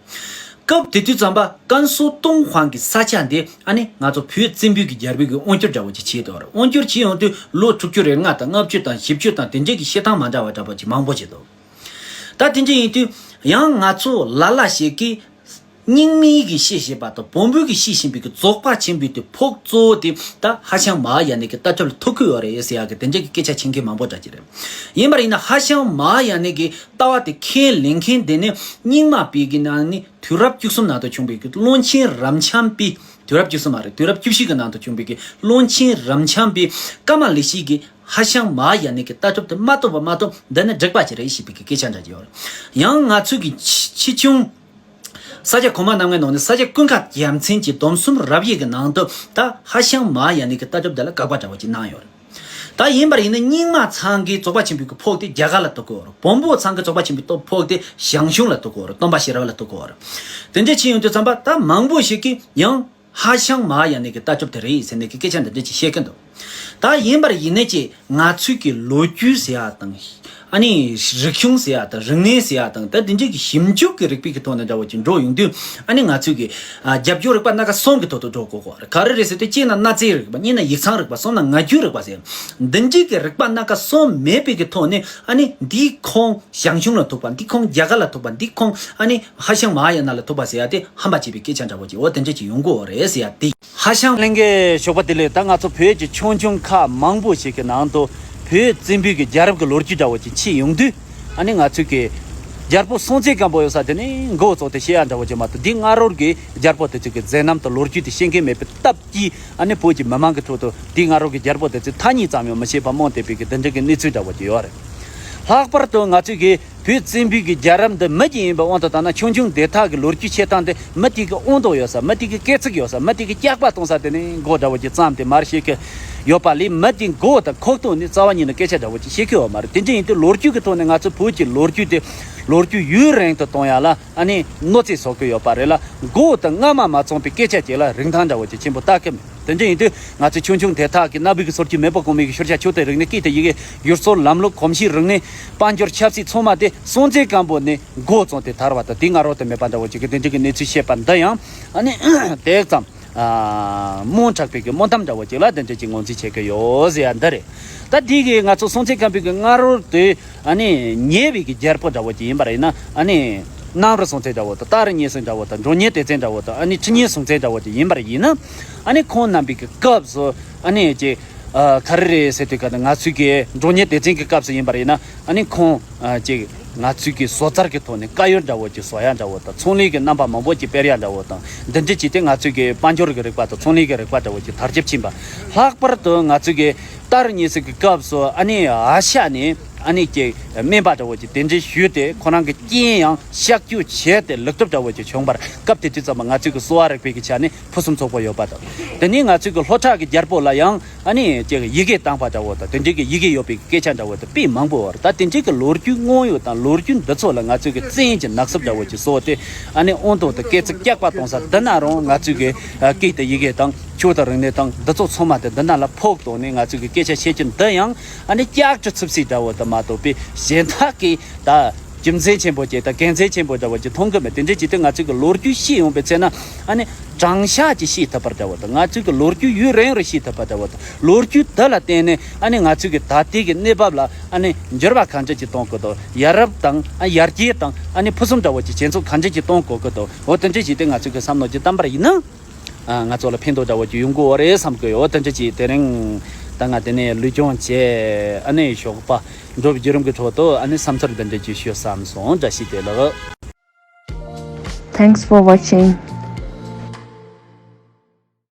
སྐབས་དེ་དུས་ཙམ་པ་ཀན་སུའུ་ཏུང་ཧོན་གྱི་ས་ཆ་འདི་ཨ་ནི་ང་ཚོ་བོད་བཙན་པོའི་གི་རྒྱལ་པོའི་གི་དབང་སྒྱུར་འདྲ་བོ་ཅིག་བྱས་འདུག་རེད། དབང་སྒྱུར་བྱས་ཡོང་དུས་ལོ་དྲུག་ཅུ་རེ་ལྔ་དང་ལྔ་བཅུ་དང་བཞི་བཅུ་དང་དེ་འདྲའི་གི་བཤད་སྟངས་མ་འདྲ་བ་འདྲ་བོ་ཅིག་མང་པོ་ཅིག་འདུག་ད་དེ་འདྲ་ཡིན་དུས་ཡང་ང་ཚོ་ལ་ལ་ཞིག་གིས་རྙིང་མའི་གི་བཤད་བཞིན་པ་དང་བོན་པོའི་གི་བཤད་བཞིན་པའི་གི་རྫོགས་པ་ཆེན་པོའི་དེ་ཕོགས་གཙོ་བོ་དེ་ད་ཧྭ་ཤང་མ་ཧཱ་ཡ་ན་གི་ལྟ་གྲུབ་ལ་ཐུག་གི་ཡོད་རེད་ཟེར་ཡ་གི་དེ་འདྲ་གི་སྐད་ཆ་བྱེད་མཁན་མང་པོ་འདྲ་ཅིག་རེད། ཡིན་པར་ཡིན་ན་ཧྭ་ཤང་མ་ཧཱ་ཡ་ན་གི་ལྟ་བ་དེ་ཁས་ལེན་མཁན་དེ་ནི་རྙིང་མ་པའི་གི་ནང་ནས་དུས་རབས་བཅུ་གསུམ་ནང་དུ་བྱུང་བའི་གི་བློན་ཆེན་རབ་འབྱམས་པའི། དུས་རབས་བཅུ་གསུམ་མ་རེད། དུས་རབས་བཅུ་བཞི་གི་ནང་དུ་བྱུང་བའི་གི་བློན་ཆེན་རབ་འབྱམས་པའི་ཀ་མ་ལི་ཤི་གི་ཧྭ་ཤང་མ་ཧཱ་ཡ་ན་གི་ལྟ་གྲུབ་དེ་མ་གཏོགས་པ་མ་གཏོགས་འདི་ནི་འགྲིག་པ་ཅིག་རེད་ཞེས་པའི་གི་སྐད་ཆ་འདྲ་ཅིག་ཡོད་རེད། ཡང་ང་ཚོས་གི་ཕྱི་ཕྱི་ཆུང་ས་སྐྱ་གོང་མ་རྣམ་ལྔའི་ནང་ནས་ས་སྐྱ་ཀུན་དགའ་རྒྱལ་མཚན་གྱི་སྡོམ་གསུམ་རབ་དབྱེ་གི་ནང་དུ་ད་ཧྭ་ཤང་མ་ཧཱ་ཡ་ན་གི་ལྟ་གྲུབ་འདི་ལ་དགག་པ་འདྲ་བོ་ཅིག་གནང་ཡོད་རེད། ད་ཡིན་པར་ཡིན་ན་རྙིང་མ་ཚང་གི་རྫོགས་པ་ཆེན་པོའི་གི་ཕོགས་དེ་རྒྱ་གར་ལ་གཏོགས་ཀྱི་ཡོད་རེད། བོན་པོ་ཚང་གི་རྫོགས་པ་ཆེན་པོའི་གཏོགས་ཕོགས་དེ་ཞང་ཞུང་ལ་གཏོགས་ཀྱི་ཡོད་རེད། སྟོན་པ་ཤེས་རབ་ལ་གཏོགས་ཀྱི་ཡོད་རེད། དེ་འདྲ་བྱས་ཡོང་དུས་ཙམ་པ་ད་མང་པོ་ཞིག་གིས་ཡང་ཧྭ་ཤང་མ་ཧཱ་ཡ་ན་གི་ལྟ་གྲུབ་དེ་རེད་ཟེར་ནས་ཀྱི་སྐད་ཆ་འདི་འདྲ་ཅིག་བཤད་ཀྱི་འདུག་ད་ཡིན་པར་ཡིན་ནས་ཀྱི་ང་ཚོའི་གི་ལོ་རྒྱུས་ཟེར་ཡ་དང་། ཨ་ནི་རིག་གཞུང་ཟེར་ཡ་དང་། རིག་གནས་ཟེར་ཡ་དང་། ད་འདི་འདྲའི་གི་ཞིབ་འཇུག་གི་རིག་པའི་གི་ཐོག་ནས་འདྲ་བོ་ཅིག་འགྲོ་ཡོང་དུས། ཨ་ནི་ང་ཚོའི་གི་ཨ་རྒྱབ་སྐྱོར་རིག་པ་སྣ་ཁ་གསུམ་གི་ཐོག་ཏུ་འགྲོ་དགོས་ཀྱི་རེད། ག་རེ་རེད་ཟེར་དུས། གཅིག་ན་གནའ་རྫས་རིག་པ། གཉིས་ན་ཡིག་ཚང་རིག་པ། གསུམ་ན་ངག་རྒྱུན་རིག་པ་ཟེར། འདི་འདྲའི་གི་རིག་པ་སྣ་ཁ་གསུམ་མེད་པའི་གི་ཐོག་ནས། ཨ་ནི་འདིའི་ཁོངས་ཞང་ཞུང་ལ་ཐུག་པ། འདིའི་ཁོངས་རྒྱ་གར་ལ་ཐུག་པ། འདིའི་ཁོངས་ཨ་ནི་ཧྭ་ཤང་མ་ཧཱ་ཡ་ན་ལ་ཐུག་པ་ཟེར་ཡ་དེ་ཧམ་པ་བྱེད་པའི་སྐད་ཆ་འདྲ་བོ་ཅིག་འོ་དེ་འདྲ་ཅིག་ཡོང་གི་ཡོད་རེད་ཟེར་ཡ་དེ། ཧྭ་ཤང་གླིང་གའི་ཞོགས་པ་དེ་ལས། ད་ང་ཚོ་བོད་ཀྱི་ཆུང་ཆུང་ཁག་མང་པོ་ཞིག་གི་ནང་དུ་བོད་བཙན་པོའི་གི་རྒྱལ་རབས་ཀྱི་ལོ་རྒྱུས་འདྲ་བོ་ཅིག་ཕྱེ་ཡོང་དུས། ཨ་ནི་ང་ཚོས་ཀྱི་རྒྱལ་པོ་སྲོང་བཙན་སྒམ་པོ་ཡོད་ས་དེ་ནས་མགོ་བཙུགས་ཏེ་བཤད་ཡ་འདྲ་བོ་ཅིག་མ་གཏོགས། འདི་སྔ་རོལ་གྱི་རྒྱལ་པོ་དེ་ཚོ་གི་མཛད་རྣམ་དང་ལོ་རྒྱུས་དེ་ཤེས་མཁན་མེད་པའི་སྟབས་ཀྱིས། ཨ་ནི་བོད་ཀྱི་མི་མང་གི་ཁྲོད་དུ་འདི་སྔ་རོལ་གྱི་རྒྱལ་པོ་དེ་ཚོའི་མཐའ་གཉིས་ཙམ་ཡང་མི་ཤེས་པ་རྨོངས་བསྡད་པའི་གི་དེ་འདྲ་གི་གནས་ཚུལ་འདྲ་བོ་ཅིག་ཡོད་རེད། ལྷག་པར་དུ་ང་ཚོས་ཀྱི་བོད་བཙན་པོའི་གི་རྒྱལ་རབས་འདི་མི་གཅིག་ཡིན་པའི་དབང་དུ་བཏང་ན། ཆུང་ཆུང་དེ་དག་གི་ལོ་རྒྱུས་བཤད་སྟངས་དེ་མི་དེ་གི་དབང་དུ་ཡོད་ས། མི་དེ་གི་སྐད་ཚིག་ཡོད་ས། མི་དེ་གི་སྐྱག་པ་གཏོང་ས་དེ་ནས་མགོ་འདྲ་བོ་ཅིག་བརྩམས་ཏེ་མར་བཤད་ཀྱི་ཡོད་པ་ལས། མི་དེ་མགོ་དང་ཁོག་སྟོང་ནས་རྩ་བ་ཉིད་ནས་སྐད་ཆ་འདྲ་བོ་ཅིག་བཤད་ཀྱི་ཡོད་མ་རེད། དེ་འདྲ་ཡིན་དུས་ལོ་རྒྱུས་ཀྱི་ཐོག་ནས་ང་ཚོ་བོད་ཀྱི་ལོ་རྒྱུས་དེ་ལོ་རྒྱུས་ཡུན་རིང་དུ་གཏོང་ཡ་ལ་ཨ་ནི་གནོད་འཚེ་བཟོ་གི་ཡོད་པ་རེད་ལ། མགོ་དང་རྔ་མ་མ་བཙུམས་པའི་སྐད་ཆ་ཅིག་ལ་རིན་ཐང་འདྲ་བོ་ཅིག་ཆེན་པོ་ལྟ་གི་མེད། དེ་འདྲ་ཡིན་དུས་ང་ཚོ་ཆུང་ཆུང་དེ་དག་གིས་གནའ་བོའི་གི་སྲོལ་རྒྱུན་མེད་པ་གོང་མའི་གི་ཤུལ་བཞག། ཆོས་དང་རིག་གནས། སྐད་དང་ཡི་གེ། ཡུལ་སྲོལ། ལམ་ལུགས། གོམས་གཤིས། རིག་གནས། དཔལ་འབྱོར། ཆབ་སྲིད་ཚང་མ་དེ་སྲོང་བཙན་སྒམ་པོ་ནས་མགོ་བཙུགས་ཏེ་དར་བ་དང་། དེའི་སྔ་རོལ་དུ་མེད་པ་འདྲ་བོ་ཅིག་གི་དེ་འདྲ་གི་གནས་ཚུལ་བཤད་པ་འདི་ཡང་ཨ་ནི་དེ་ཙམ་ཨ་རྨོངས་དྲགས་པའི་གི་རྨོངས་གཏམ་འདྲ་བོ་ཅིག་ལ་དེ་འདྲ་ཅིག་ངོས་འཛིན་བྱེད་ཀྱི་ཡོད་ཟེར་ཡ་འདི་རེད། ད་དེ་གི་ང་ཚོ་སྲོང་བཙན་སྒམ་པོའི་གི་སྔ་རོལ་དུ་ཨ་ནི་ཉེ་བའི་གི་རྒྱལ་པོ་འདྲ་བོ་ཅིག་ཡིན་པ་རེད་ན། ཨ་ནི་གནམ་རི་སྲོང་བཙན་འདྲ་བོ་དང་། སྟག་རི་གཉན་སྲིན་འདྲ་བོ་དང་། འབྲོང་གཉན་ལྡེ་བཙན་འདྲ་བོ་དང་། ཨ་ནི་ཁྲི་གཉན་གཟུངས་བཙན་འདྲ་བོ་དེ་ཡིན་པར་ཡིན་ན། ཨ་ནི་ཁོང་རྣམ་པའི་གི་སྐབས་སུ་ཨ་ནི་ཅིག་ཨ་ག་རེ་རེད་ཟེར་དུས་ག་ནི། ང་ཚོའི་གི་འབྲོང་གཉན་ལྡེ་བཙན་གྱི་སྐབས་སུ་ཡིན་པར་ཡིན་ན། ཨ་ནི་ཁོང་ཨ་ཅིག་ང་ཚོའི་གི་བཟོ་རྩལ་གྱི་ཐོག་ནས་དཀར་ཡོལ་འདྲ་བོ་ཅིག་བཟོ་ཡ་འདྲ་བོ་དང་། ཚོང་ལས་ཀྱི་རྣམ་པ་མང་པོ་ཅིག་སྤེལ་ཡ་འདྲ་བོ་དང་། འདི་འདྲ་ཅིག་དེ་ང་ཚོའི་གི་དཔལ་འབྱོར་གྱི་རིག་པ་དང་ཚོང་ལས་ཀྱི་རིག་པ་འདྲ་བོ་ཅིག་དར་ཁྱབ་ཕྱིན་པ། ལྷག་པར་དུ་ང་ཚོའི་གི་སྟག་རི་གཉན་སྲིན་གྱི་སྐབས་སུ་ཨ་ནི་ཨ་ཤ་ནས་ཨ་ནི་ཀྱི་སྨན་པ་འདྲ་བོ་ཅིག་གདན་འདྲེན་ཞུས་ཏེ། ཁོ་རང་གི་རྐྱེན་ཡང་གཤག་བཅོས་བྱས་ཏེ་ལེགས་གྲུབ་འདྲ་བོ་ཅིག་བྱུང་བར། སྐབས་དེ་དུས་ཙམ་པ་ང་ཚོའི་གི་གསོ་བ་རིག་པའི་གི་ཆ་ནས་ཕུན་སུམ་ཚོགས་པོ་ཡོད་པ་དང་། དེ་ནས་ང་ཚོའི་གི་ལྷོ་བྲག་གི་རྒྱལ་པོ་ལ་ཡང་ཨ་ནི་ཅིག་ཡི་གེ་བཏང་པ་འདྲ་བོ་དང་། དེ་འདྲའི་གི་ཡི་གེ་ཡོད་པའི་སྐད་ཆ་འདྲ་བོ་དང་དཔེ་མང་པོ་ཡོད་རེད། ད་དེ་འདྲའི་གི་ལོ་རྒྱུས་དངོས་ཡོད་དང་། ལོ་རྒྱུས་འདི་ཚོ་ལ་ང་ཚོའི་གི་བཙན་གྱི་ནགས་གསེབ་འདྲ་བོ་ཅིག་བཟོས་ཏེ། ཨ་ནི་དབང་ཐོག་ཏུ་སྐད་ཚིག་སྐྱག་པ་གཏོང་ས་འདི་ན་རུང་། ང་ཚོའི་གི་ཨ་སྐད་དང་ཡི་གེ་དང་། ཆོས་དང་རིག་གནས་དང་། འདི་ཚོ་ཚང་མ་དེ་འདི་ན་ལ་ཕོག་བཏང་ནས་ང་ཚོའི་གི་སྐད་ཆ་བཤད་རྒྱུ་འདི་ཡང་ཨ་ནི་སྐྱག་ཆུ་འཚིབ་ས་འདྲ་བོ་དང་མ་གཏོགས་པའི་གཞན་དག་གི་ད་རྒྱུ་མཚན་ཆེན་པོ་ཅིག་དང་དགེ་མཚན་ཆེན་པོ་འདྲ་བོ་ཅིག་མཐོང་གི་མེད། དེ་འདྲ་ཅིག་དེ་ང་ཚོའི་གི་ལོ་རྒྱུས་ཤེས་ཡོང་པའི་ཚེ་ན། ཨ་ནི་དྲང་གཞག་ཅིག་ཤེས་ཐུབ་པ་འདྲ་བོ་དང་། ང་ཚོའི་གི་ལོ་རྒྱུས་ཡུན་རིང་རུ་ཤེས་ཐུབ་པ་འདྲ་བོ་དང་། ལོ་རྒྱུས་འདི་ལ་བརྟེན་ནས་ཨ་ནི་ང་ཚོའི་གི་ད་ལྟའི་གི་གནས་བབ་ལ་ཨ་ནི་འགྱུར་བ་གང་འདྲ་ཅིག་གཏོང་དགོས་དང་། ཡ་རབས་དང་ཨ་ཡར་རྒྱས་དང་། ཨ་ནི་ཕུན་སུམ་འདྲ་བོ་ཅིག་བྱེད་ཚུལ་གང་འདྲ་ཅིག་གཏོང་དགོས་ཀྱི་དང་། འོ་དེ་འདྲ་ཅིག་དེ་ང་ཚོའི་གི་བསམ་བློ་ཅིག་བཏང་པར་ཡིན་ན། ཨ་ང་ཚོ་ལ་ཕན་ཐོགས་འདྲ་བོ་ཅིག་ཡོང་གི་ཡོད་རེད་བསམ་གི་ཡོད། དེ་འདྲ་ཅིག་དེ་རིང་ད་ང་དེ་ནས་ལུས་སྦྱོང་བྱས། ཨ་ནི་ཞོགས་པ་འགྲོ་བའི་བརྒྱུད་རིམ་གྱི་ཁྲོད་དུ་ཨ་ནི་བསམ་ཚུལ་འདི་འདྲ་ཅིག་ཞུ་བསམ་སོང་། བཀྲ་ཤིས་བདེ་ལེགས། Thanks for watching.